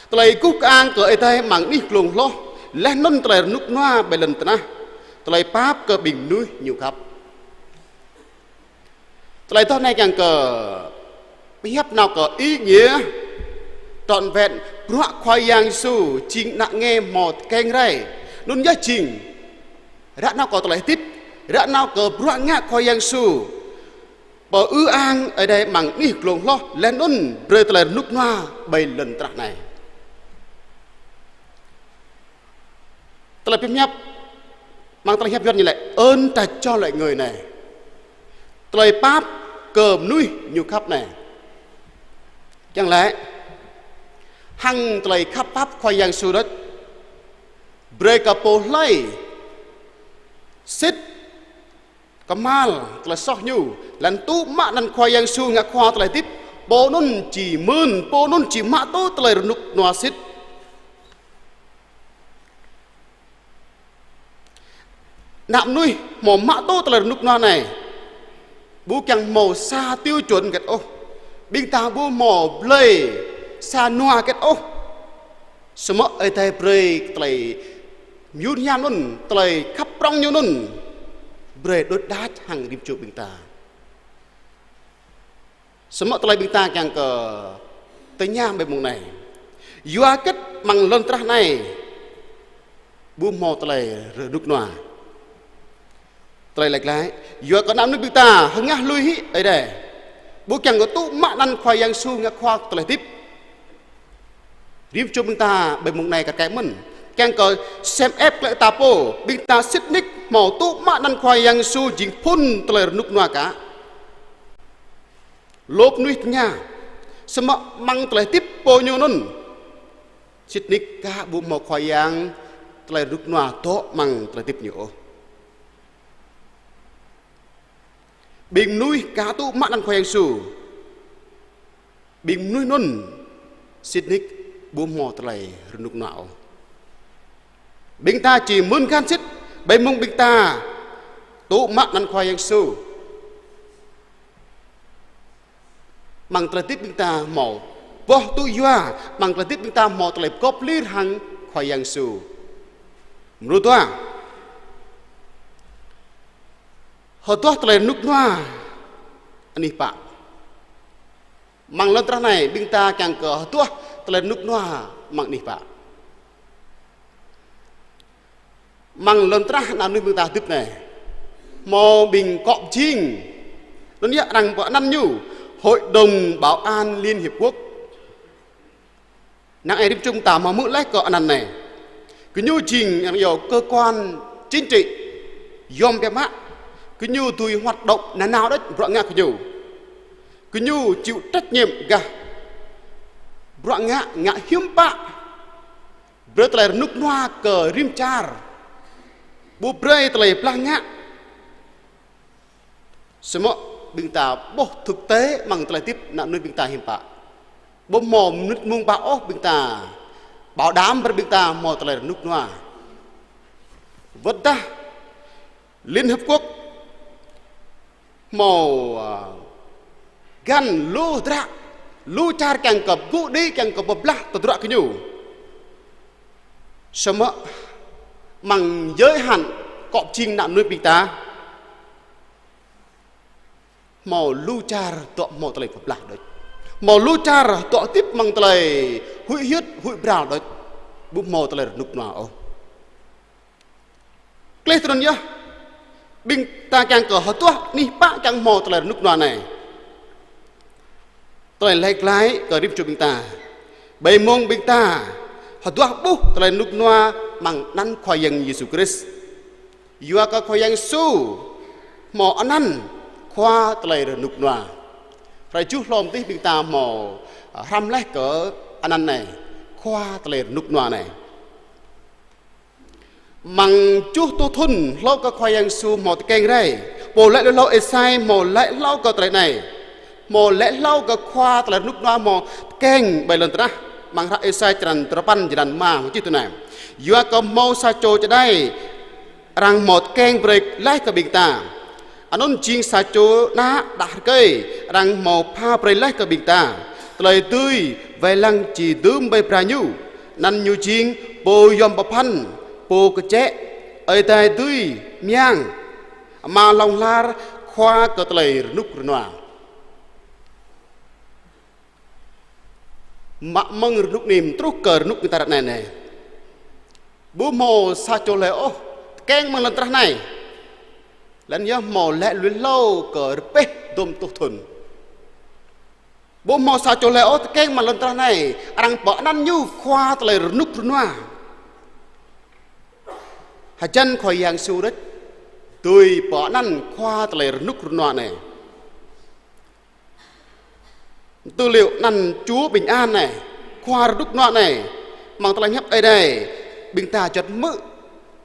Tơlơi guh kơang kơ Ơi Adai amăng anih glông hloh, laih anŭn tơlơi rơnŭk rơnua ƀơi lŏn tơnah, tơlơi pap kơ ƀing mơnuih Ñu khăp. Tơlơi adoh anai kiăng kơ pơhiăp nao kơ ý nghĩa trọn vẹn bruă Khua Yang Yêsu jing ană nge hmâo tơkeng rai. Anŭn yơh jing ră nao kơ tơlơi hơdip, ră nao kơ bruă ngă Khua Yang Yêsu, pơư ang Ơi Adai amăng anih glông hloh, laih anŭn brơi tơlơi rơnŭk rơnua ƀơi lŏn tơnah anai. Tơlơi pơhiăp, amăng tơlơi hiăp Yuan ñu laĭ ơn ta cho lại người anai. Tơlơi pap kơ mơnuih Ñu khăp anai. Kiăng laĭ, hăng tơlơi khăp pap Khua Yang Yêsu đôč, brơi kơ pô hlơi sĭt kơhma̱l tơlơi soh ñu, laih anŭn tŭ mă anăn Khua Yang Yêsu ngă Khua tơlơi hơdip, pô anŭn či mơ̆n, pô anŭn či mă tŭ tơlơi rơnŭk rơnua sĭt. Ană mơnuih hmâo mă tŭ tơlơi rơnŭk rơnua anai, ƀu kiăng hmâo sa tiêu chuẩn hơget ôh. Ƀing ta ƀu hmâo blơi sa nua hơget ôh. Samơ̆ Ơi Adai brơi tơlơi mơyun hiam anŭn, tơlơi khăp prŏng Ñu anŭn, brơi đôč đač hăng rĭm čô ƀing ta. Samơ̆ tơlơi ƀing ta kiăng kơ tơña ƀơi mông anai: Yua hơget amăng lŏn tơnah anai ƀu hmâo tơlơi rơnŭk rơnua? Tơlơi laĭ glaĭ, yua kơ ană mơnuih ƀing ta hơngah lui hĭ Ơi Adai, ƀu kiăng kơ tŭ mă anăn Khua Yang Yêsu ngă Khua tơlơi hơdip. Rĭm čô ƀing ta ƀơi mông anai kar kaĭ mơ̆n, kiăng kơ sem ĕp glaĭ ta pô, ƀing ta sĭt nik hmâo tŭ mă anăn Khua Yang Yêsu jing phŭn tơlơi rơnŭk rơnua kă? Lŏp mơnuih tơña, samơ̆ amăng tơlơi hơdip pô ñu anŭn, sĭt nik kă ƀu hmâo Khua Yang tơlơi rơnŭk rơnua dŏ amăng tơlơi hơdip ñu ôh. Ƀing mơnuih kă tŭ mă anăn Khua Yang Yêsu, ƀing mơnuih anŭn sĭt nik ƀu hmâo tơlơi rơnŭk rơnua ôh. Ƀing ta či mơ̆n găn sĭt, ƀơi mông ƀing ta tŭ mă anăn Khua Yang Yêsu. Amăng tơlơi hơdip ƀing ta hmâo boh tŭ yua, amăng tơlơi hơdip ƀing ta hmâo tơlơi pơgop lir hăng Khua Yang Yêsu. Mrô dua. Hơduah tơlơi rơnŭk rơnua anih pă. Amăng lŏn tơnah anai, ƀing ta kiăng kơ hơduah tơlơi rơnŭk rơnua amăng anih pă. Amăng lŏn tơnah ană mơnuih ƀing ta hơdip anai, hmâo ƀing akŏ pơjing. Anŭn yơh arăng pơanăn ñu Hội đồng Bảo an Liên Hiệp Quốc. Năng ai rĭm čô ƀing ta hmâo hmư̆ laih kơ anăn anai. Gơñu jing arăng iâu cơ quan chính trị. Yôm biă mă. Gơñu dưi hoạt động nanao đôč bruă ngă gơñu. Gơñu chịu trách nhiệm gah bruă ngă, ngă hiư̆m pă brơi tơlơi rơnŭk rơnua kơ rĭm čar. Ƀu brơi tơlơi blah ngă. Samơ̆ ƀing ta ƀuh thực tế amăng tơlơi hơdip ană mơnuih ƀing ta hiư̆m pă. Ƀu hmâo mơnit mông pă ôh ƀing ta bảo đảm brơi ƀing ta hmâo tơlơi rơnŭk rơnua. Wơ̆t dah Liên Hiệp Quốc hmâo, ơ, găn lu hơdră, lu čar kiăng kơ pơgŭ đĭ, kiăng kơ pơblah tơdruă gơñu. Samơ̆ amăng giới hạn akŏ pơjing ană mơnuih ƀing ta, hmâo lu čar dŏ hmâo tơlơi pơblah đôč. Hmâo lu čar dŏ hơdip amăng tơlơi huĭ hyưt, huĭ pral đôč. Ƀu hmâo tơlơi rơnŭk rơnua ôh. Klih tui anŭn yơh, ƀing ta kiăng kơ hơduah anih pă kiăng hmâo tơlơi rơnŭk rơnua anai. Tơlơi laĭ glaĭ kơ rĭm čô ƀing ta. Ƀơi mông ƀing ta hơduah ƀuh tơlơi rơnŭk rơnua amăng anăn Khua Yang Yêsu Krist. Yua kơ Khua Yang Yêsu hmâo anăn Khua tơlơi rơnŭk rơnua. Hrơi juh hlâo mơ̆ng tih ƀing ta hmâo, ơ, hrăm laih kơ anăn anai, Khua tơlơi rơnŭk rơnua anai. Amăng tơjuh rơtuh thŭn hlâo kơ Khua Yang Yêsu hmâo tơkeng rai. Pô laĭ lui hlâo Êsai hmâo laĭ hlâo kơ tơlơi anai. Hmâo laĭ hlâo kơ Khua tơlơi rơnŭk rơnua hmâo tơkeng ƀơi lŏn tơnah. Amăng hră Êsai črăn duapăn jơlan rơma hmâo čih tui anai. Yua kơ hmâo sa čô čơđai arăng hmâo tơkeng brơi laih kơ ƀing ta. Anŭn jing sa čô ană đah rơkơi arăng hmâo pha brơi laih kơ ƀing ta. Tơlơi dưi wai lăng či dưm ƀơi bra ñu. Anăn ñu jing Pô yom pơphan, Pô kơčĕ, Ơi Adai dưi mơyang, Ama hlŏng lar, Khua kơ tơlơi rơnŭk rơnua. Mă mơ̆ng rơnŭk anai truh kơ rơnŭk ƀing ta ră anai anai. Ƀu hmâo sa čô hlơi ôh tơkeng amăng lŏn tơnah anai. Laih anŭn yơh hmâo laĭ lui hlâo kơ rơbêh dôm rơtuh thŭn. Ƀu hmâo sa čô hlơi ôh tơkeng amăng lŏn tơnah anai, arăng pơanăn ñu Khua tơlơi rơnŭk rơnua. Hơjăn Khua Yang Yêsu đôč dưi pơanăn Khua tơlơi rơnŭk rơnua anai. Tư liệu anăn Chúa Bình An anai, Khua rơnŭk rơnua anai, amăng tơlơi pơhiăp Ơi Adai, ƀing ta juăt hmư̆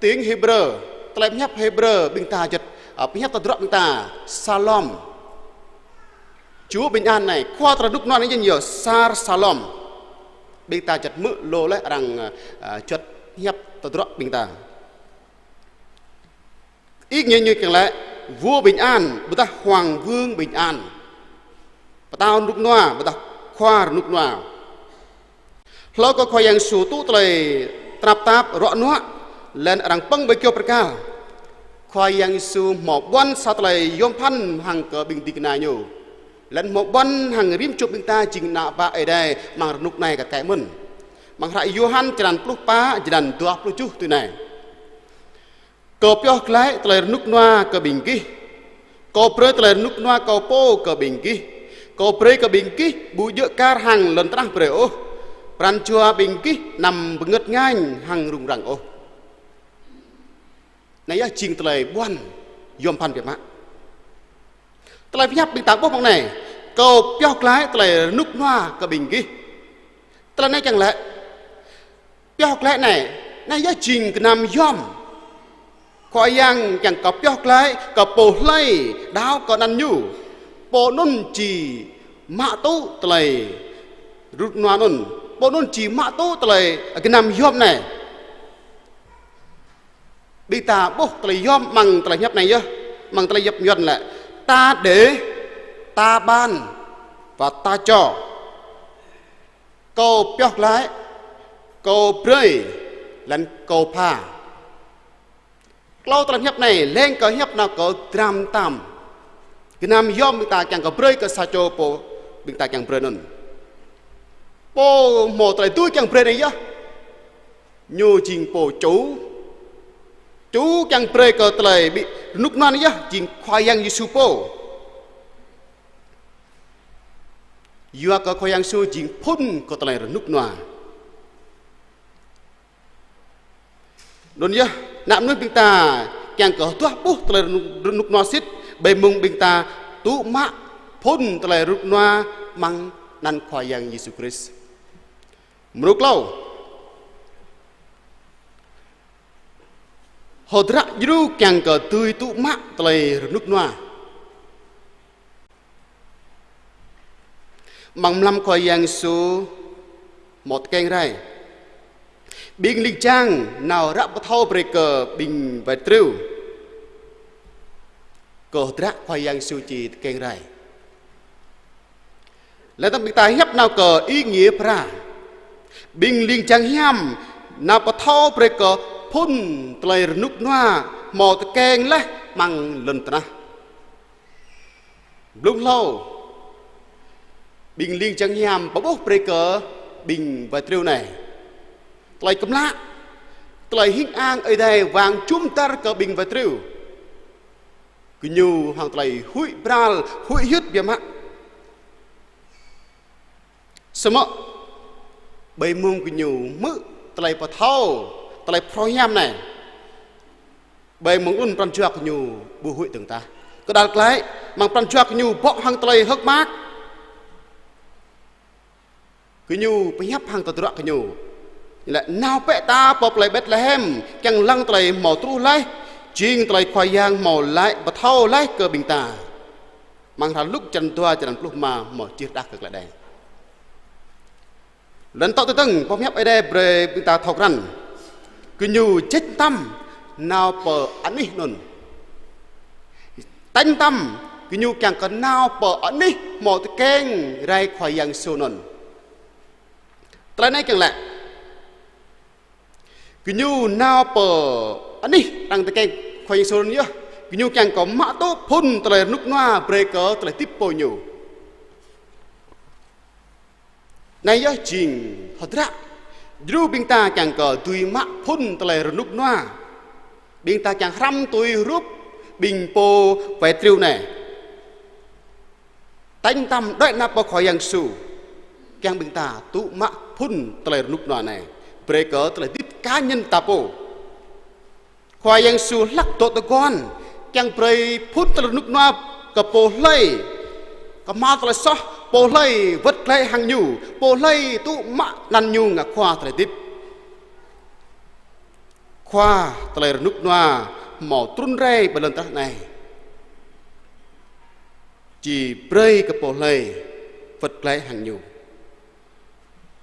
tiếng Hêbrơ, tơlơi pơhiăp Hêbrơ, ƀing ta juăt, ơ, pơhiăp tơdruă ƀing ta, Salom. Chúa Bình An anai, Khua tơlơi rơnŭk rơnua anai jing yơh Sar Salom. Ƀing ta juăt hmư̆ lu laih arăng, ơ, ơ, juăt pơhiăp tơdruă ƀing ta. Ý nghĩa ñu kiăng laĭ Vua Bình An, ƀôdah Hoàng Vương Bình An. Pơtao rơnŭk rơnua, ƀôdah Khua rơnŭk rơnua. Hlâo kơ Khua Yang Yêsu tŭ tơlơi tơnap tap ruă nuă, laih anŭn arăng pơ̆ng ƀơi kơyâo bơrkal. Khua Yang Yêsu hmâo ƀuăn sa tơlơi yom pơphan hăng kơ ƀing ding kơna ñu. Laih anŭn hmâo ƀuăn hăng rĭm čô ƀing ta jing ană bă Ơi Adai amăng rơnŭk anai kar kaĭ mơ̆n. Amăng hră Yôhan črăn pluh pă, jơlan dua pluh tơjuh tui anai. Kâo pioh glaĭ tơlơi rơnŭk rơnua kơ ƀing gih. Kâo brơi tơlơi rơnŭk rơnua Kâo pô kơ ƀing gih. Kâo brơi kơ ƀing gih ƀu djơ̆ kar hăng lŏn tơnah brơi ôh. Pran jua ƀing gih anăm bơngơ̆t ngañ hăng rŭng răng ôh. Anai yơh jing tơlơi ƀuăn yom pơphan biă mă. Tơlơi pơhiăp ƀing ta ƀuh amăng anai. Kâo pioh glaĭ tơlơi rơnŭk rơnua kơ ƀing gih. Tơlơi anai kiăng laĭ. Pioh glaĭ anai, anai yơh jing gơnam yom. Khua Yang kiăng kơ pioh glaĭ kơ pô hlơi đaŏ kơ anăn ñu. Pô anŭn či mă tŭ tơlơi rơnŭk rơnua anŭn. Pô anŭn či mă tŭ tơlơi gơnam yom anai. Ƀing ta ƀuh tơlơi yom amăng tơlơi pơhiăp anai yơh, amăng tơlơi pơhiăp Yuan laĭ, ta để, ta ban. Wơ̆t ta čô, kâo pioh glaĭ, kâo brơi, laih anŭn kâo pha. Klâo tơlơi hiăp anai, leng kơ hiăp nao kơ dram tam. Gơnam yôm ƀing ta kiăng kơ brơi kơ sa čô pô ƀing ta kiăng brơi anŭn. Pô hmâo tơlơi dưi kiăng brơi anai yơh. Ñu jing pô ču. Ču kiăng brơi kơ tơlơi ƀu rơnŭk rơnua anai yơh, jing Khua Yang Yêsu pô. Yua kơ Khua Yang Yêsu jing phŭn kơ tơlơi rơnŭk rơnua. Anŭn yơh, ană mơnuih ƀing ta kiăng kơ duah ƀuh tơlơi rơnŭk, rơnŭk rơnua sĭt, ƀơi mông ƀing ta tŭ mă phŭn tơlơi rơnŭk rơnua amăng anăn Khua Yang Yêsu Krist. Mrô klâo. Hơdră djru kiăng kơ dưi tŭ mă tơlơi rơnŭk rơnua. Amăng mlam Khua Yang Yêsu hmâo tơkeng rai. Ƀing ling jang nao ră pơthâo brơi kơ ƀing wai triu kơ hơdră Khua Yang Yêsu či tơkeng rai. Laih dơ̆ng ƀing ta hiăp nao kơ ý nghĩa phara. Ƀing ling jang hiam nao pơthâo brơi kơ phŭn tơlơi rơnŭk rơnua hmâo tơkeng laih amăng lŏn tơnah. Blung hlâo, ƀing ling jang hiam pơƀuh brơi kơ ƀing wai triu anai tơlơi kơmlă, tơlơi hing ang Ơi Adai wang jum dar kơ ƀing wai triu. Gơñu hăng tơlơi huĭ bral, huĭ hyưt biă mă. Samơ̆ ƀơi mông gơñu hmư̆ tơlơi pơthâo, tơlơi phrâo hiam anai, ƀơi mông anŭn pran jua gơñu ƀu huĭ dơ̆ng tah. Kơđal glaĭ, amăng pran jua gơñu bŏ hăng tơlơi hơ̆k mơak. Gơñu pơhiăp hăng tơdruă gơñu: Lĕ nao bĕ ta pơ plơi Betlehem, kiăng lăng tơlơi hmâo truh laih, jing tơlơi Khua Yang hmâo laĭ pơthâo laih kơ ƀing ta. Amăng hră Luk črăn dua, črăn pluh rơma hmâo čih rơđah kơ tơlơi anai. Lŏn tŏ tơdơ̆ng, boh hiăp Ơi Adai brơi ƀing ta thâo krăn. Gơñu ječ tam nao pơ anih anŭn. Tañ tam, gơñu kiăng kơ nao pơ anih hmâo tơkeng rai Khua Yang Yêsu anŭn. Tơlơi anai kiăng laĭ, gơñu nao pơ anih arăng tơkeng Khua Yang Yêsu anŭn yơh, gơñu kiăng kơ mă tŭ phŭn tơlơi rơnŭk rơnua brơi kơ tơlơi hơdip pô ñu. Anai yơh jing hơdră djru ƀing ta kiăng kơ dưi mă phŭn tơlơi rơnŭk rơnua. Ƀing ta kiăng hrăm tui hrup ƀing pô wai triu anai. Tañ tam đuaĭ nao pơ Khua Yang Yêsu, kiăng ƀing ta tŭ mă phŭn tơlơi rơnŭk rơnua anai brơi kơ tơlơi hơdip cá nhân ta pô. Khua Yang Yêsu hlak dŏ tơguan, kiăng brơi phŭn tơlơi rơnŭk rơnua kơ pô hlơi kơhma̱l tơlơi soh, pô hlơi wơ̆t glaĭ hăng Ñu, pô hlơi tŭ mă anăn Ñu ngă Khua tơlơi hơdip. Khua tơlơi rơnŭk rơnua hmâo trŭn rai ƀơi lŏn tơnah anai, či brơi kơ pô hlơi wơ̆t glaĭ hăng Ñu.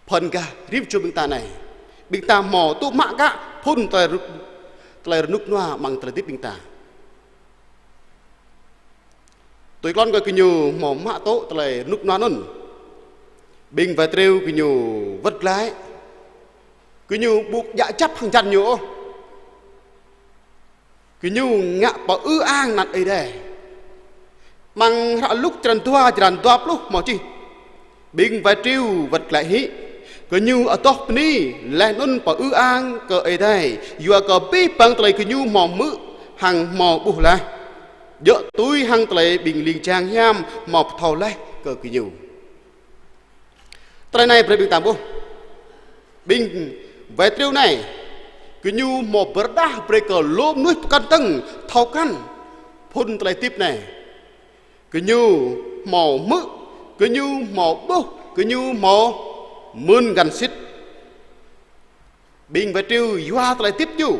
Phŭn gah rĭm čô ƀing ta anai, ƀing ta hmâo tŭ mă gah phŭn tơlơi rơnŭk, tơlơi rơnŭk rơnua amăng tơlơi hơdip ƀing ta. Tui klon kơ gơñu hmâo mă tŭ tơlơi rơnŭk rơnua anŭn, ƀing wai triu gơñu wơ̆t glaĭ, gơñu ƀu djă kjăp hăng jăn ñu ôh. Gơñu ngă pơư ang anăn Ơi Adai. Amăng hră Luk črăn dua, črăn dua pluh hmâo čih: Ƀing wai triu wơ̆t glaĭ hĭ, gơñu adoh bơni laih anŭn pơư ang kơ Ơi Adai, yua kơ abih bang tơlơi gơñu hmâo hmư̆ hăng hmâo ƀuh laih, djơ̆ tui hăng tơlơi ƀing ling jang hiam hmâo pơthâo laih kơ gơñu. Tơlơi anai brơi ƀing ta ƀuh, ƀing wai triu anai, gơñu hmâo pơrơđah brơi kơ lu mơnuih pơkŏn dơ̆ng thâo krăn phŭn tơlơi hơdip anai. Gơñu hmâo hmư̆, gơñu hmâo ƀuh, gơñu hmâo mưn găn sĭt. Ƀing wai triu yua tơlơi hơdip ñu,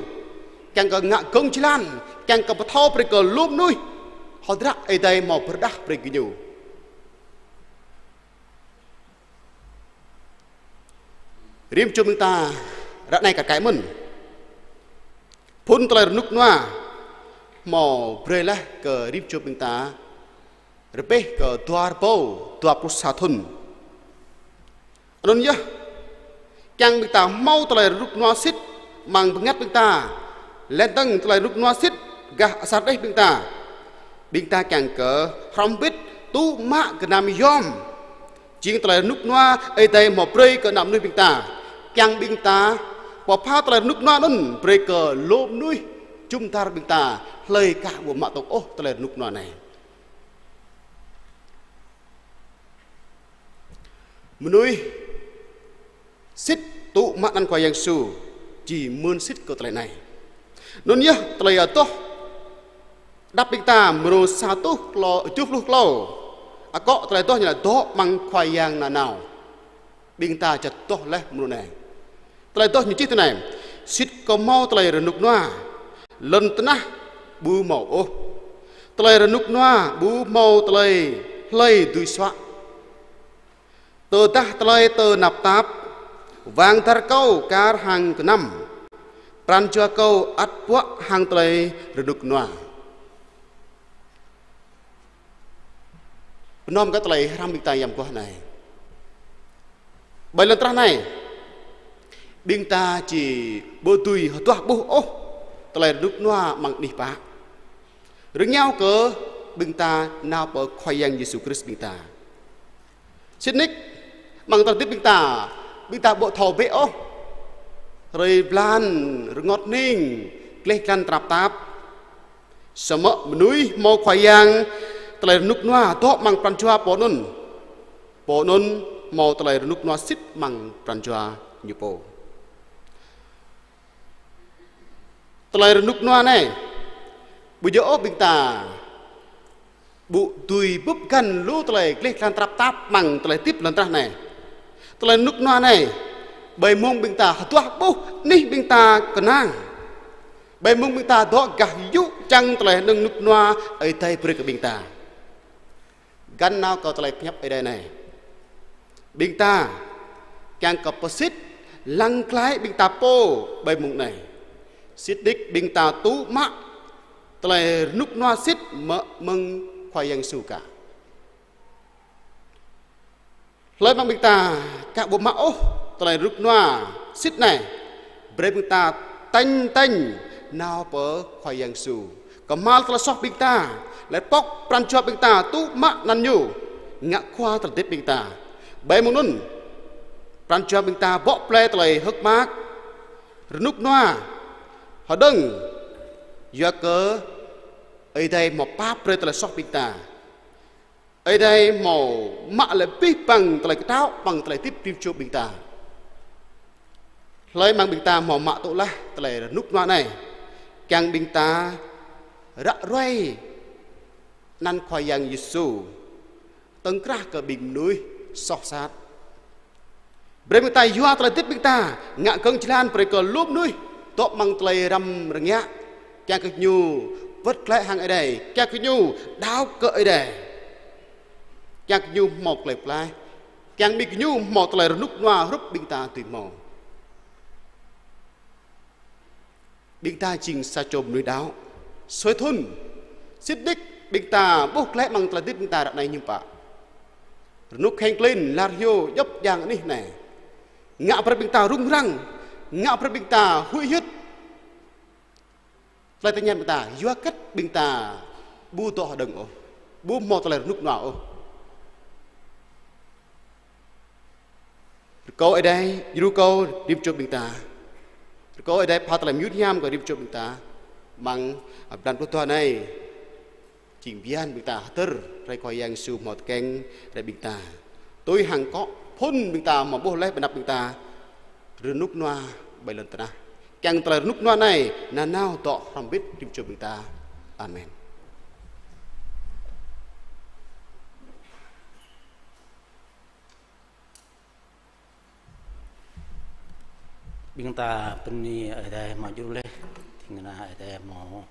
kiăng kơ ngă gơ̆ng jơlan, kiăng kơ pơthâo brơi kơ lu mơnuih hơdră Ơi Adai hmâo pơrơđah brơi gơñu. Rĭm čô ƀing ta ră anai kar kaĭ mơ̆n, phŭn tơlơi rơnŭk rơnua hmâo brơi laih kơ rĭm čô ƀing ta rơbêh kơ dua rơbâo dua pluh sa thŭn. Anŭn yơh, kiăng ƀing ta hmâo tơlơi rơnŭk rơnua sĭt amăng bơngăt ƀing ta, laih dơ̆ng tơlơi rơnŭk rơnua sĭt gah asar đeh ƀing ta. Ƀing ta kiăng kơ hrŏm hơbĭt tŭ mă gơnam yom. Jing tơlơi rơnŭk rơnua Ơi Adai hmâo brơi kơ ană mơnuih ƀing ta. Kiăng ƀing ta pơpha tơlơi rơnŭk rơnua anŭn brơi kơ lu mơnuih jum dar ƀing ta, hlơi kah ƀu mă tŭ ôh tơlơi rơnŭk rơnua anai. Mơnuih sĭt tŭ mă anăn Khua Yang Yêsu, či mơ̆n sĭt kơ tơlơi anai. Anŭn yơh tơlơi adoh Đăp ƀing ta mrô sa rơtuh klâo, tơjuh pluh klâo. Akŏ tơlơi adoh ñu laĭ dŏ amăng Khua Yang nanao. Ƀing ta čơdơ̆ng laih mrô anai. Tơlơi adoh ñu čih tui anai: Sĭt kâo hmâo tơlơi rơnŭk rơnua, lŏn tơnah ƀu hmâo ôh. Tơlơi rơnŭk rơnua ƀu hmâo tơlơi hlơi dưi suă. Tơdah tơlơi tơnap tap, wang dar kâo kar hăng kơnăm, pran jua kâo ăt ƀuă hăng tơlơi rơnŭk rơnua. Pơnăm kơ tơlơi hrăm ƀing ta yăm guah anai. Ƀơi lŏn tơnah anai, ƀing ta či ƀu dưi hơduah ƀuh ôh tơlơi rơnŭk rơnua amăng anih pă. Rơngiao kơ ƀing ta nao pơ Khua Yang Yêsu Krist ƀing ta. Sĭt nik, amăng tơlơi hơdip ƀing ta, ƀing ta ƀu thâo bĕ ôh hrơi blan, rơngot hning, gleh glan tơnap tap. Samơ̆ mơnuih hmâo Khua Yang, tơlơi rơnŭk rơnua dŏ amăng pran jua pô anŭn. Pô anŭn hmâo tơlơi rơnŭk rơnua sĭt amăng pran jua ñu pô. Tơlơi rơnŭk rơnua anai, ƀu djơ̆ ôh ƀing ta ƀu dưi bưp găn lu tơlơi gleh glan tơnap tap amăng tơlơi hơdip lŏn tơnah anai. Tơlơi rơnŭk rơnua anai, ƀơi mông ƀing ta hơduah ƀuh, anih ƀing ta kơnang. Ƀơi mông ƀing ta dŏ gah yŭ čang tơlơi rơnŭk rơnua Ơi Adai brơi kơ ƀing ta. Găn nao kơ tơlơi pơhiăp Ơi Adai anai. Ƀing ta kiăng kơ pơsĭt lăng glai ƀing ta pô ƀơi mông anai. Sĭt nik ƀing ta tŭ mă tơlơi rơnŭk rơnua sĭt mơ̆ng Khua Yang Yêsu kah. Hlơi mơ̆ng ƀing ta kah ƀu mă ôh tơlơi rơnŭk rơnua sĭt anai, brơi ƀing ta tañ tañ nao pơ Khua Yang Yêsu. Kơhma̱l tơlơi soh ƀing ta, laih pŏk pran jua ƀing ta tŭ mă anăn ñu, ngă khua tơlơi hơdip ƀing ta. Ƀơi mông anŭn, pran jua ƀing ta bŏ plơi tơlơi hơ̆k mơak, rơnŭk rơnua, hơđơ̆ng, yua kơ Ơi Adai hmâo pap brơi tơlơi soh ƀing ta. Ơi Adai hmâo mă lĕ abih bang tơlơi kơtao, bang tơlơi hơdip rĭm čô ƀing ta. Hlơi mơ̆ng ƀing ta hmâo mă tŭ laih tơlơi rơnŭk rơnua anai, kiăng ƀing ta ră ruai anăn Khua Yang Yêsu, tơ̆ng krah kơ ƀing mơnuih soh sat. Brơi ƀing ta yua tơlơi hơdip ƀing ta ngă gơ̆ng jơlan brơi kơ lu mơnuih dŏ amăng tơlơi răm rơngiă, kiăng kơ ñu wơ̆t glaĭ hăng Ơi Adai, kiăng kơ ñu đaŏ kơ Ơi Adai, kiăng kơ ñu hmâo tơlơi pơklaih, kiăng ƀing gơñu hmâo tơlơi rơnŭk rơnua hrup ƀing ta dưi hmâo. Ƀing ta jing sa čô mơnuih đaŏ. Sui thŭn, sĭt nik ƀing ta ƀuh glaĭ amăng tơlơi hơdip ƀing ta ră anai hiư̆m pă. Rơnŭk hĕng klin, lar hyu, djŏp djang anih anai. Ngă brơi ƀing ta rŭng răng, ngă brơi ƀing ta huĭ hyưt. Tơlơi tơña ƀing ta, yua hơget ƀing ta ƀu dŏ hơđơ̆ng ôh, ƀu hmâo tơlơi rơnŭk rơnua ôh. Rơkâo Ơi Adai djru kơ rĭm čô ƀing ta. Rơkâo Ơi Adai pha tơlơi mơyŭn hiam kơ rĭm čô ƀing ta. Amăng blan pluh dua anai, jing bơyan ƀing ta hơdơr rai Khua Yang Yêsu hmâo tơkeng rai ƀing ta. Tui hăng akŏ phŭn ƀing ta hmâo ƀuh laih ƀơi anăp ƀing ta, rơnŭk rơnua ƀơi lŏn tơnah. Kiăng tơlơi rơnŭk rơnua anai nanao dŏ hrŏm hơbĭt rĭm čô ƀing ta. Amen. Ƀing ta bơni Ơi Adai hmâo djru laih, ding kơna Ơi Adai hmâo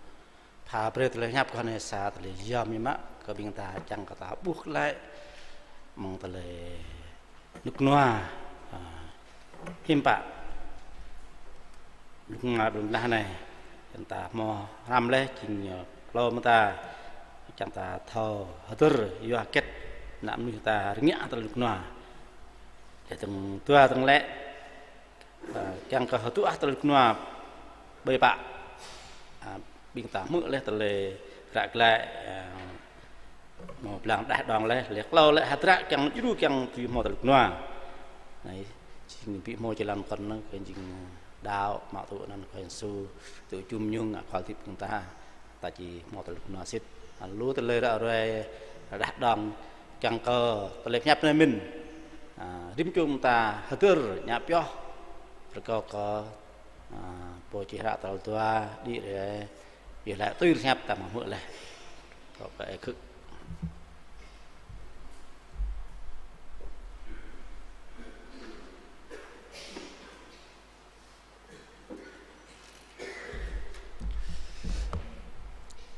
pha brơi tơlơi hiăp kơ anai sa tơlơi yom biă mă kơ ƀing ta, kiăng kơ ta ƀuh glaĭ mơ̆ng tơlơi rơnŭk rơnua. A, hiư̆m pă rơnŭk rơnua ƀơi lŏn tơnah anai, ƀing ta hmâo hrăm laih, jing ñu klâo mơta Kiăng ta thâo hơdơr yua hơget ană mơnuih ta rơngiă tơlơi rơnŭk rơnua. Lĕ tơ̆ng dua tơ̆ng lĕ, ơ, kiăng kơ hơduah tơlơi rơnŭk rơnua ƀơi pă. Ơ, ƀing ta hmư̆ laih tơlơi ră glaĭ, ơ, hmâo blang đah đong laih, lĕ klâo lĕ hơdră kiăng djru kiăng tui hmâo tơlơi rơnŭk rơnua. Anai, jing ƀu hmâo jơlan kŏn anŭn, kơ jing đaŏ, mă tŭ anŭn Khua Yang Yêsu, tŭ jum mơñum ngă khua hơdip ƀing ta. Ta či hmâo tơlơi rơnŭk rơnua sĭt. Ơ, lu tơlơi ră ruai, đah đong, kiăng kơ tơlơi pơhiăp anai mĭn. Ơ, rĭm čô ta hơdơr, ñă pioh, rơkâo kơ, ơ, pô čih hră tal dua, đĭ rai, yua laĭ tui pơhiăp ta mă hmư̆ laih. Kâo kơ ih khư̆.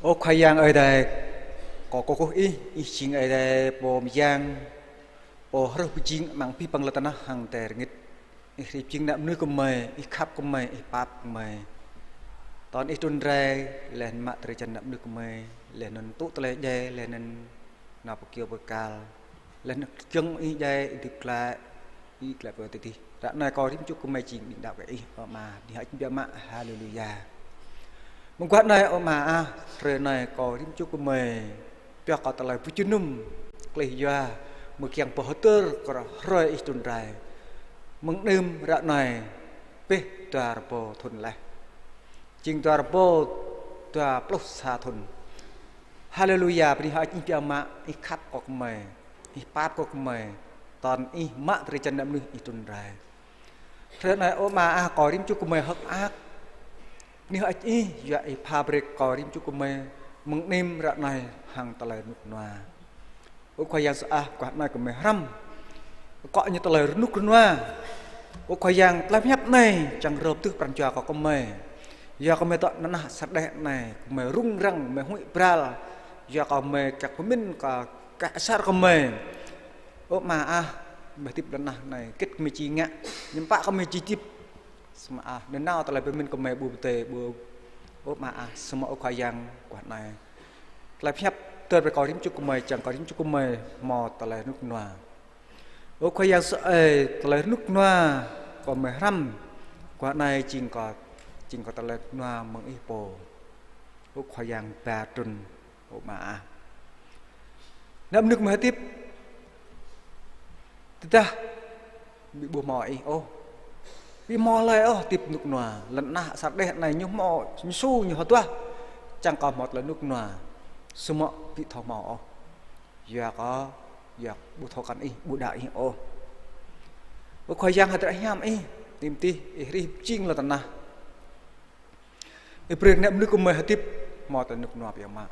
Ơ Khua Yang Ơi Adai, kâo kơkuh Ih, Ih jing Ơi Adai pô mơyang, pô hrih pơjing amăng abih bang lŏn tơnah hăng adai rơngit. Ih hrih pơjing ană mơnuih gơmơi, Ih khăp gơmơi, Ih pap gơmơi. Tơl Ih trŭn rai, laih anŭn mă drơi jan ană mơnuih gơmơi, laih anŭn tŭ tơlơi djai, laih anŭn nao pơ kyâo pơ kal. Laih anŭn giŏng Ih djai, Ih hơdip glaĭ, Ih glaĭ pơ adih. Ră anai kâo rĭm čô gơmơi jing ƀing đaŏ kơ Ih, ơ Ama, bơni hơơč biă mă, haleluya. Mơguah anai, ơ Ama ah, hrơi anai kâo rĭm čô gơmơi, pioh kơ tơlơi pơjơnum, klih yua, mơ̆ng kiăng pơhơdơr kơ hrơi Ih trŭn rai. Mơ̆ng anŭn ră anai, pĕh dua rơbâo thŭn laih. Jing dua rơbâo dua pluh sa thŭn. Haleluya, bơni hơơč Ih biă mă, Ih khăp kơ gơmơi, Ih pap kơ gơmơi, tơl Ih mă drơi jan ană mơnuih Ih trŭn rai. Hrơi anai ơ Ama ah, kâo rĭm čô gơmơi hơ̆k mơak. Bơni hơơč Ih, yua Ih pha brơi kơ kâo rĭm čô gơmơi, mơ̆ng anŭn ră anai hăng tơlơi rơnŭk rơnua. Ơ Khua Yang Yêsu ah, mơguah anai gơmơi hrăm. Akŏ ñu tơlơi rơnŭk rơnua. Ơ Khua Yang, tơlơi pơhiăp anai, čang rơp tưh pran jua kơ gơmơi. Yua gơmơi dŏ nanao sa đeh anai, gơmơi rŭng răng, gơmơi huĭ bral. Yua gơmơi kăk pơmĭn kơ kơ asar gơmơi. Ơ Ama ah, gơmơi hơdip lŏn tơnah anai, hơget gơmơi či ngă, hiư̆m pă gơmơi či hơdip. Samơ̆ ah, nanao tơlơi pơmĭn gơmơi ƀu pơdơi ƀu. Ơ Ama ah, samơ̆ ơ Khua Yang, mơguah anai. Tơlơi pơhiăp hơdơr brơi kơ kâo rĭm čô gơmơi, čang kơ kâo rĭm čô gơmơi hmâo tơlơi rơnŭk rơnua. Ơ Khua Yang Yêsu ơi, tơlơi rơnŭk rơnua kâo gơmơi hrăm, mơguah anai jing kơ, jing kơ tơlơi rơnŭk rơnua mơ̆ng Ih pô. Ơ Khua Yang ba trŭn, ơ Ama ah. Ană mơnuih gơmơi hơdip, tơdah ƀu hmâo Ih ôh, ƀu hmâo hlơi ôh hơdip rơnŭk rơnua. Lŏn tơnah sa đeh anai ñu hmâo, ñu su, ñu hơduah, čang kơ hmâo tơlơi rơnŭk rơnua. Samơ̆ ƀu thâo hmâo ôh. Yua kơ, yua ƀu thâo kăn Ih, ƀu đaŏ Ih ôh. Ơ Khua Yang, hơdră hiam Ih, anŭn mơ̆n tih, Ih hrih pơjing lŏn tơnah. Ih brơi ană mơnuih gơmơi hơdip hmâo tơlơi rơnŭk rơnua biă mă.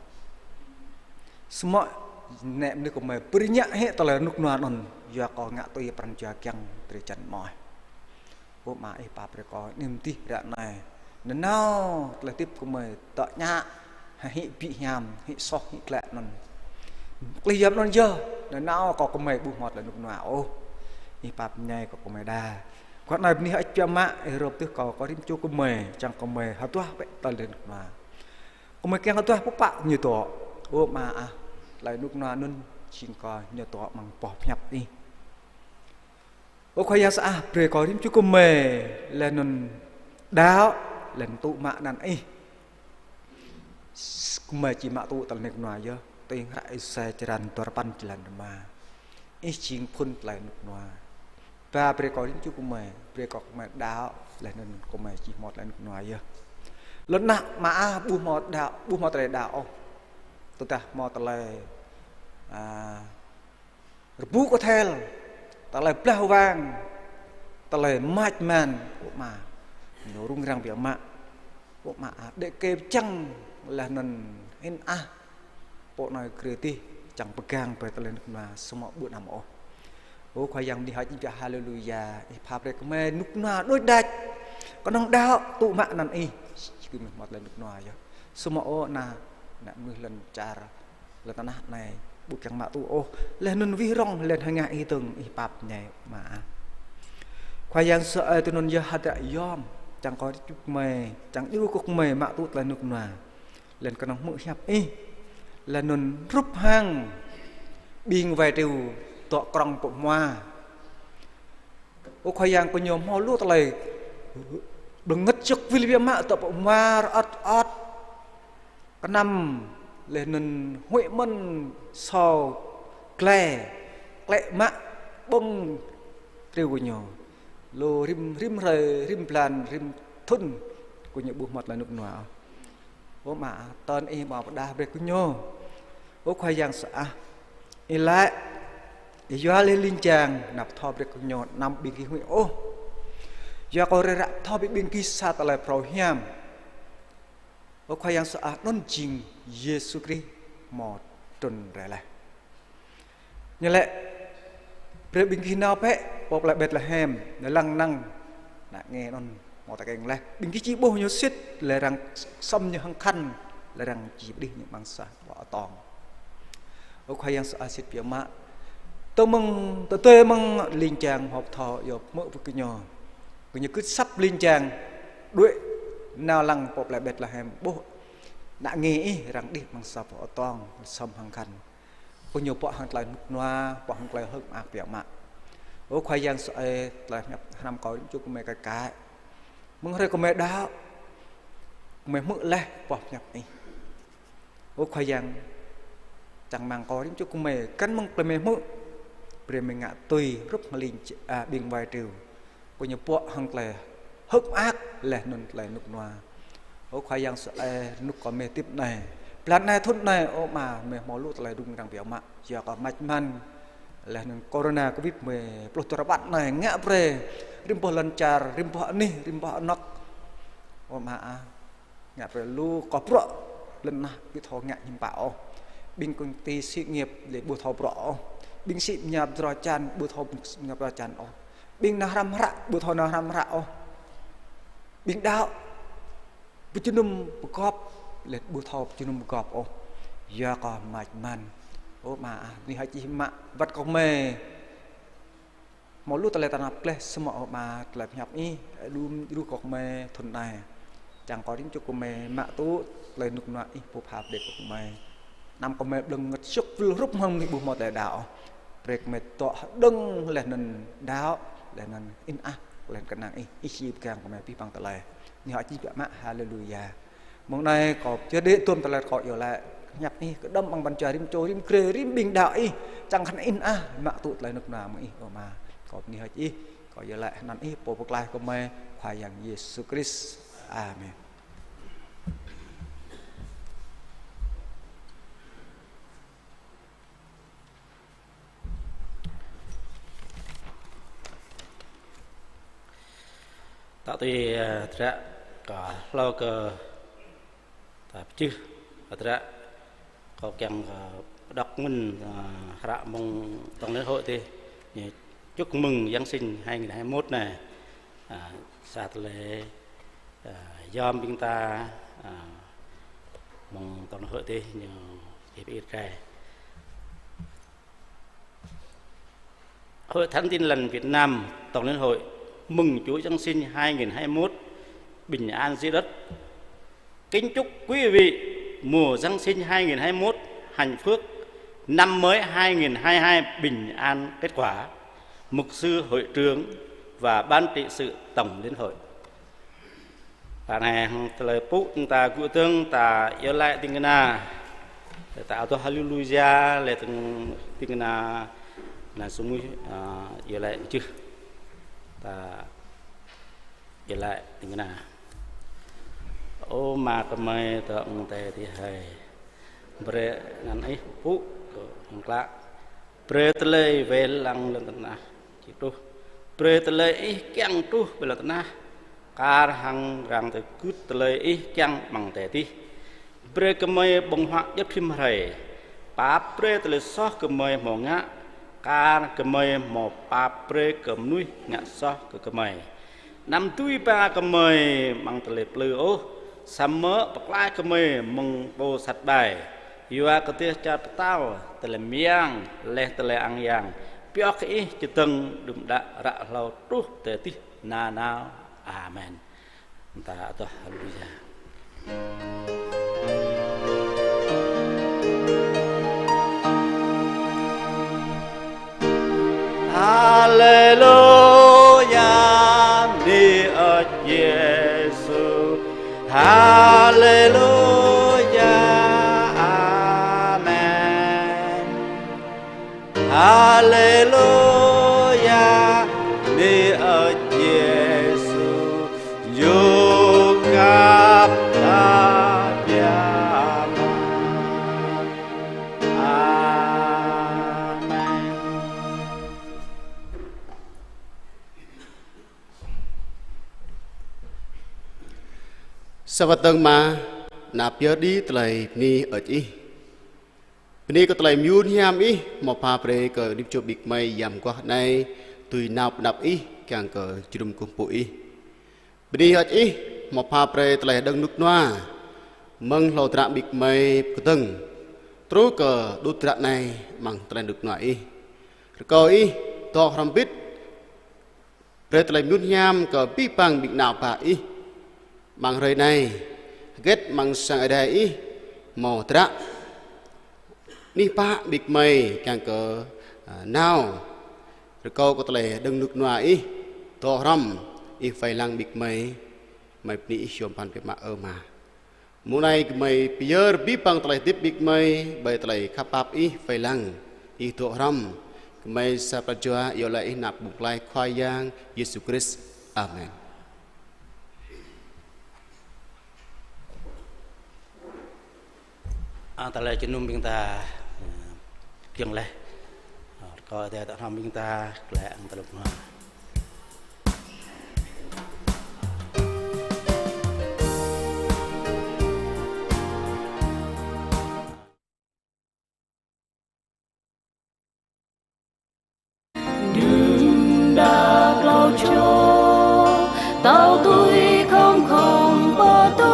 Samơ̆ ană mơnuih gơmơi pơrơngiă hĭ tơlơi rơnŭk rơnua anŭn, yua kơ ngă tui pran jua kiăng drơi jan mơ̆n. Ơ Ama, Ih pap brơi kơ anŭn mơ̆n tih ră anai. Nanao tơlơi hơdip gơmơi dŏ ñă, hĭ ƀu hiam, hĭ soh, hĭ glaĭ anŭn. Klih yom anŭn yơh, nanao kơ gơmơi ƀu hmâo tơlơi rơnŭk rơnua ôh. Ih pap ñai kơ gơmơi đa. Mơguah anai bơni hơơč biă mă, Ih rơp tưh kơ kâo rĭm čô gơmơi, čang gơmơi hơduah bĕ tơlơi rơnŭk rơnua. Gơmơi kiăng hơduah pơpă ñu dŏ. Ơ Ama ah, tơlơi rơnŭk rơnua anŭn jing kơ ñu dŏ amăng boh pơhiăp Ih. Ơ Khua Yang Yêsu ah, brơi kơ rĭm čô gơmơi, laih anŭn đaŏ, laih anŭn tŭ mă anăn Ih. Gơmơi či mă tŭ tơlơi rơnŭk rơnua yơh. Tui hră Êsai črăn duarơpăn jơlan rơma. Ih jing phŭn tơlơi rơnŭk rơnua. Ba brơi kơ rĭm čô gơmơi, brơi kơ gơmơi đaŏ, laih anŭn gơmơi či hmâo tơlơi rơnŭk rơnua yơh. Lŏn tơnah Ama ah ƀu hmâo đaŏ, ƀu hmâo tơlơi đaŏ ôh. Tơdah hmâo tơlơi, a, rơbŭ kơthel, tơlơi blah wang, tơlơi mač man, ơ Ama, ñu rŭng răng biă mă. Ơ Ama ah, đĕ kơ pơčăng laih anŭn hĭn ah, pô anai grê tih, čang pơgang brơi tơlơi rơnŭk rơnua samơ̆ ƀu anăm ôh. Ơ Khua Yang, bơni hơơč Ih biă, haleluya, Ih pap brơi gơmơi rơnŭk rơnua đôč đač. Kơnơ̆ng đaŏ tŭ mă anăn Ih, či gơmơi hmâo tơlơi rơnŭk rơnua yơh. Samơ̆ ơ ană, ană mơnuih lŏn čar lŏn tơnah anai ƀu kiăng mă tŭ ôh. Laih anŭn wih rŏng, laih anŭn hơngah Ih dơ̆ng, Ih pap ñai Ama ah. Khua Yang Yêsu ơi, tui anŭn yơh hơdră yom, čang kơ rĭm čô gơmơi, čang djru kơ gơmơi mă tŭ tơlơi rơnŭk rơnua. Laih anŭn kơnơ̆ng hmư̆ hiăp Ih. Laih anŭn hrup hăng ƀing wai triu dŏ krŏng pơ hmua. Ơ Khua Yang, gơñu hmâo lu tơlơi bơngơ̆t čŏk wĭl biă mă dŏ pơ hmua rơŏt rơŏt. Kơnăm laih anŭn huĭ mơ̆n sô glai klĕ mă ƀơ̆ng triu gơñu. Lu rĭm, rĭm hrơi, rĭm blan, rĭm thŭn gơñu ƀu hmâo tơlơi rơnŭk rơnua ôh. Ơ Ama, tơl Ih hmâo pơdah brơi kơ gơñu. Ơ Khua Yang sơăh, Ih laĭ, Ih yua laih ling jang nao pơtô brơi kơ gơñu anăm ƀing gih huĭ ôh. Yua kơ rơ̆k thâo ƀing gih sa tơlơi phrâo hiam. Ơ Khua Yang sơăh, anŭn jing Yêsu Krist hmâo trŭn rai laih. Ñu laĭ, brơi ƀing gih nao bĕ pơ plơi Betlehem, nao lăng năng ană nge anŭn hmâo tơkeng laih. Ƀing gih či ƀuh ñu sĭt, laih arăng sŏm ñu hăng khăn, laih arăng či pơđih ñu amăng sa boh atông. Ơ Khua Yang sơăh, sĭt biă mă, tơdơi mơ̆ng, tơdơi mơ̆ng ling jang hmâo pơtô yơh mơ̆ ƀu kơ gơñu. Gơñu gưt asăp ling jang đuaĭ nao lăng pơ plơi Betlehem, ƀuh ană nge Ih arăng đih amăng sa boh atông, sŏm hăng khăn. Gơñu pŏk hăng tơlơi rơnŭk rơnua, pŏk hăng tơlơi hơ̆k mơak biă mă. Ơ Khua Yang sơăh, tơlơi pơhiăp hrăm kâo rĭm čô gơmơi kar kaĭ. Mơ̆ng hrơi gơmơi đaŏ, gơmơi hmư̆ laih boh pơhiăp Ih. Ơ Khua Yang, čang rơmang kâo rĭm čô gơmơi, găn mơ̆ng tơlơi gơmơi hmư̆, brơi gơmơi ngă tui hrup hăng ling, a, ƀing wai triu. Gơñu pŏk hăng tơlơi hơ̆k mơak laih anŭn tơlơi rơnŭk rơnua. Ơ Khua Yang sơăh, rơnŭk kơ gơmơi hơdip anai, blan anai, thŭn anai, ơ Ama, gơmơi hmâo lu tơlơi rŭng răng biă mă. Yua kơ mač man laih anŭn corona covid mười pluh dua rơbat anai, ngă brơi rĭm boh lŏn čar, rĭm boh anih, rĭm boh anŏk, ơ Ama ah, ngă brơi lu kơ bruă lŏn tơnah ƀu thâo ngă hiư̆m pă ôh. Ƀing công ty sự nghiệp lĕ ƀu thâo bruă ôh. Ƀing sĭ mơñap drơi čan ƀu thâo mơñap drơi čan ôh. Ƀing nao hrăm hră ƀu thâo nao hrăm hră ôh. Ƀing đaŏ pơjơnum pơgop lĕ ƀu thâo pơjơnum pơgop ôh. Yua kơ mač man. Ơ Ama ah, bơni hơơč Ih mă wơ̆t kơ gơmơi hmâo lu tơlơi tơnap gleh, samơ̆ ơ Ama, tơlơi pơhiăp Ih, đưm djru kơ gơmơi thŭn anai. Čang kơ rĭm čô gơmơi mă tŭ tơlơi rơnŭk rơnua Ih pô pha brơi kơ gơmơi. Anăm kơ gơmơi bơngơ̆t čŏk wĭl hrup hăng mơnuih ƀu hmâo tơlơi đaŏ. Brơi kơ gơmơi dŏ hơđơ̆ng laih anŭn đaŏ, laih anŭn ĭn ah, laih anŭn kơnang Ih, Ih či pơgang kơ gơmơi abih bang tơlơi. Bơni hơơč Ih biă mă, haleluya. Mơ̆ng anai kâo pơjing đĭ tơm tơlơi kâo iâu laĭ, pơhiăp Ih kơđŏm amăng pran jua rĭm čô, rĭm grê, rĭm ƀing đaŏ Ih, čang kơ hơnăn ĭn ah, mă tŭ tơlơi rơnŭk rơnua mơ̆ng Ih, ơ Ama. Kâo bơni hơơč Ih, kâo iâu laĭ hơnăn Ih, Pô pơklaih kơ gơmơi, Khua Yang Yêsu Krist. Amen. Tŏ tui, ơ, hơdră kơ hlâo kơ ta pơčeh, hơdră kâo kiăng kơ pơđŏk mơ̆n, ơ, hră mơ̆ng tổng liên hội tih, ñu chúc mừng Giáng sinh hai nghìn hai mươi mốt anai. Ơ, sa tơlơi, ơ, yom ƀing ta, ơ, mơ̆ng tổng liên hội tih, ñu či pơit rai. Hội Thánh Tin Lành Việt Nam Tổng Liên Hội mừng Chúa Giáng Sinh hai nghìn hai mươi mốt, bình an dưới đất. Kính chúc quý vị mùa Giáng Sinh hai nghìn hai mươi mốt hạnh phúc, năm mới hai nghìn hai mươi hai bình an kết quả. Mục sư, hội trưởng và ban trị sự Tổng Liên Hội. Ră anai hăng tơlơi pơpŭ ta gŭ dơ̆ng, ta iâu laĭ ding kơna. Ta adoh haleluya, laih dơ̆ng ding kơna, kơna sơmuih, ơ, iâu laĭ mơčeh. Ta iâu laĭ ding kơna. Ơ Ama gơmơi dŏ amăng adai adih hơi. Brơi anăn Ih pơpŭ kơ hăng klă. Brơi tơlơi wai lăng lŏn tơnah či truh. Brơi tơlơi Ih kiăng truh ƀơi lŏn tơnah, kar hăng arăng tơgŭt tơlơi Ih kiăng amăng adai adih. Brơi gơmơi ƀơ̆ng huă djŏp rĭm hrơi. Pap brơi tơlơi soh gơmơi hmâo ngă, kar gơmơi hmâo pap brơi kơ mơnuih ngă soh kơ gơmơi. Anăm dưi ba gơmơi amăng tơlơi plư ôh, samơ̆ pơklaih gơmơi mơ̆ng pô sat ƀai. Yua kơ dêh čar pơtao, tơlơi mơyang, laih tơlơi ang yang, pioh kơ Ih čơdơ̆ng đưm đă ră hlâo truh tơdơi adih nanao. Amen. Ta adoh haleluya. Haleluya, bơni hơơč Yêsu. Haleluya, amen. Haleluya, bơni hơơč Yêsu. Yua kơ ta biă mă. Amen. Sa wơ̆t dơ̆ng mơ̆n, ană pơyơr đĭ tơlơi bơni hơơč Ih. Bơni kơ tơlơi mơyun hiam Ih, hmâo pha brơi kơ rĭm čô ƀing gơmơi yam mơguah anai, dưi nao pơ anăp Ih, kiăng kơ jơnum kơkuh pơpŭ Ih. Bơni hơơč Ih, hmâo pha brơi tơlơi hơđơ̆ng rơnŭk rơnua, mơ̆ng hlâo dră ƀing gơmơi pơkơdơ̆ng, truh kơ đŭt dră anai amăng tơlơi rơnŭk rơnua Ih. Rơkâo Ih, dŏ hrŏm hơbĭt, brơi tơlơi mơyun hiam kơ abih bang ƀing ană bă Ih. Amăng hrơi anai, hơget amăng sang Ơi Adai Ih, hmâo dră anih pă ƀing gơmơi kiăng kơ, a, nao. Rơkâo kơ tơlơi hơđơ̆ng rơnŭk rơnua Ih, dŏ hrŏm, Ih wai lăng ƀing gơmơi, gơmơi bơni Ih yôm phăn biă mă ơ Ama. Mơ̆ng anai gơmơi pơyơr abih bang tơlơi hơdip ƀing gơmơi, ƀơi tơlơi khăp pap Ih wai lăng, Ih dŏ hrŏm. Gơmơi sa pran jua iâu laĭ Ih anăp ƀơ̆ng pơklaih Khua Yang Yêsu Krist. Amen. A, tơlơi jơnum ƀing ta, a, kiăng laih. A, rơkâo Ơi Adai dŏ hrŏm ƀing ta, glaĭ amăng tơlơi rơnŭk rơnua. Đưm đă klâo čô, tâo tŭ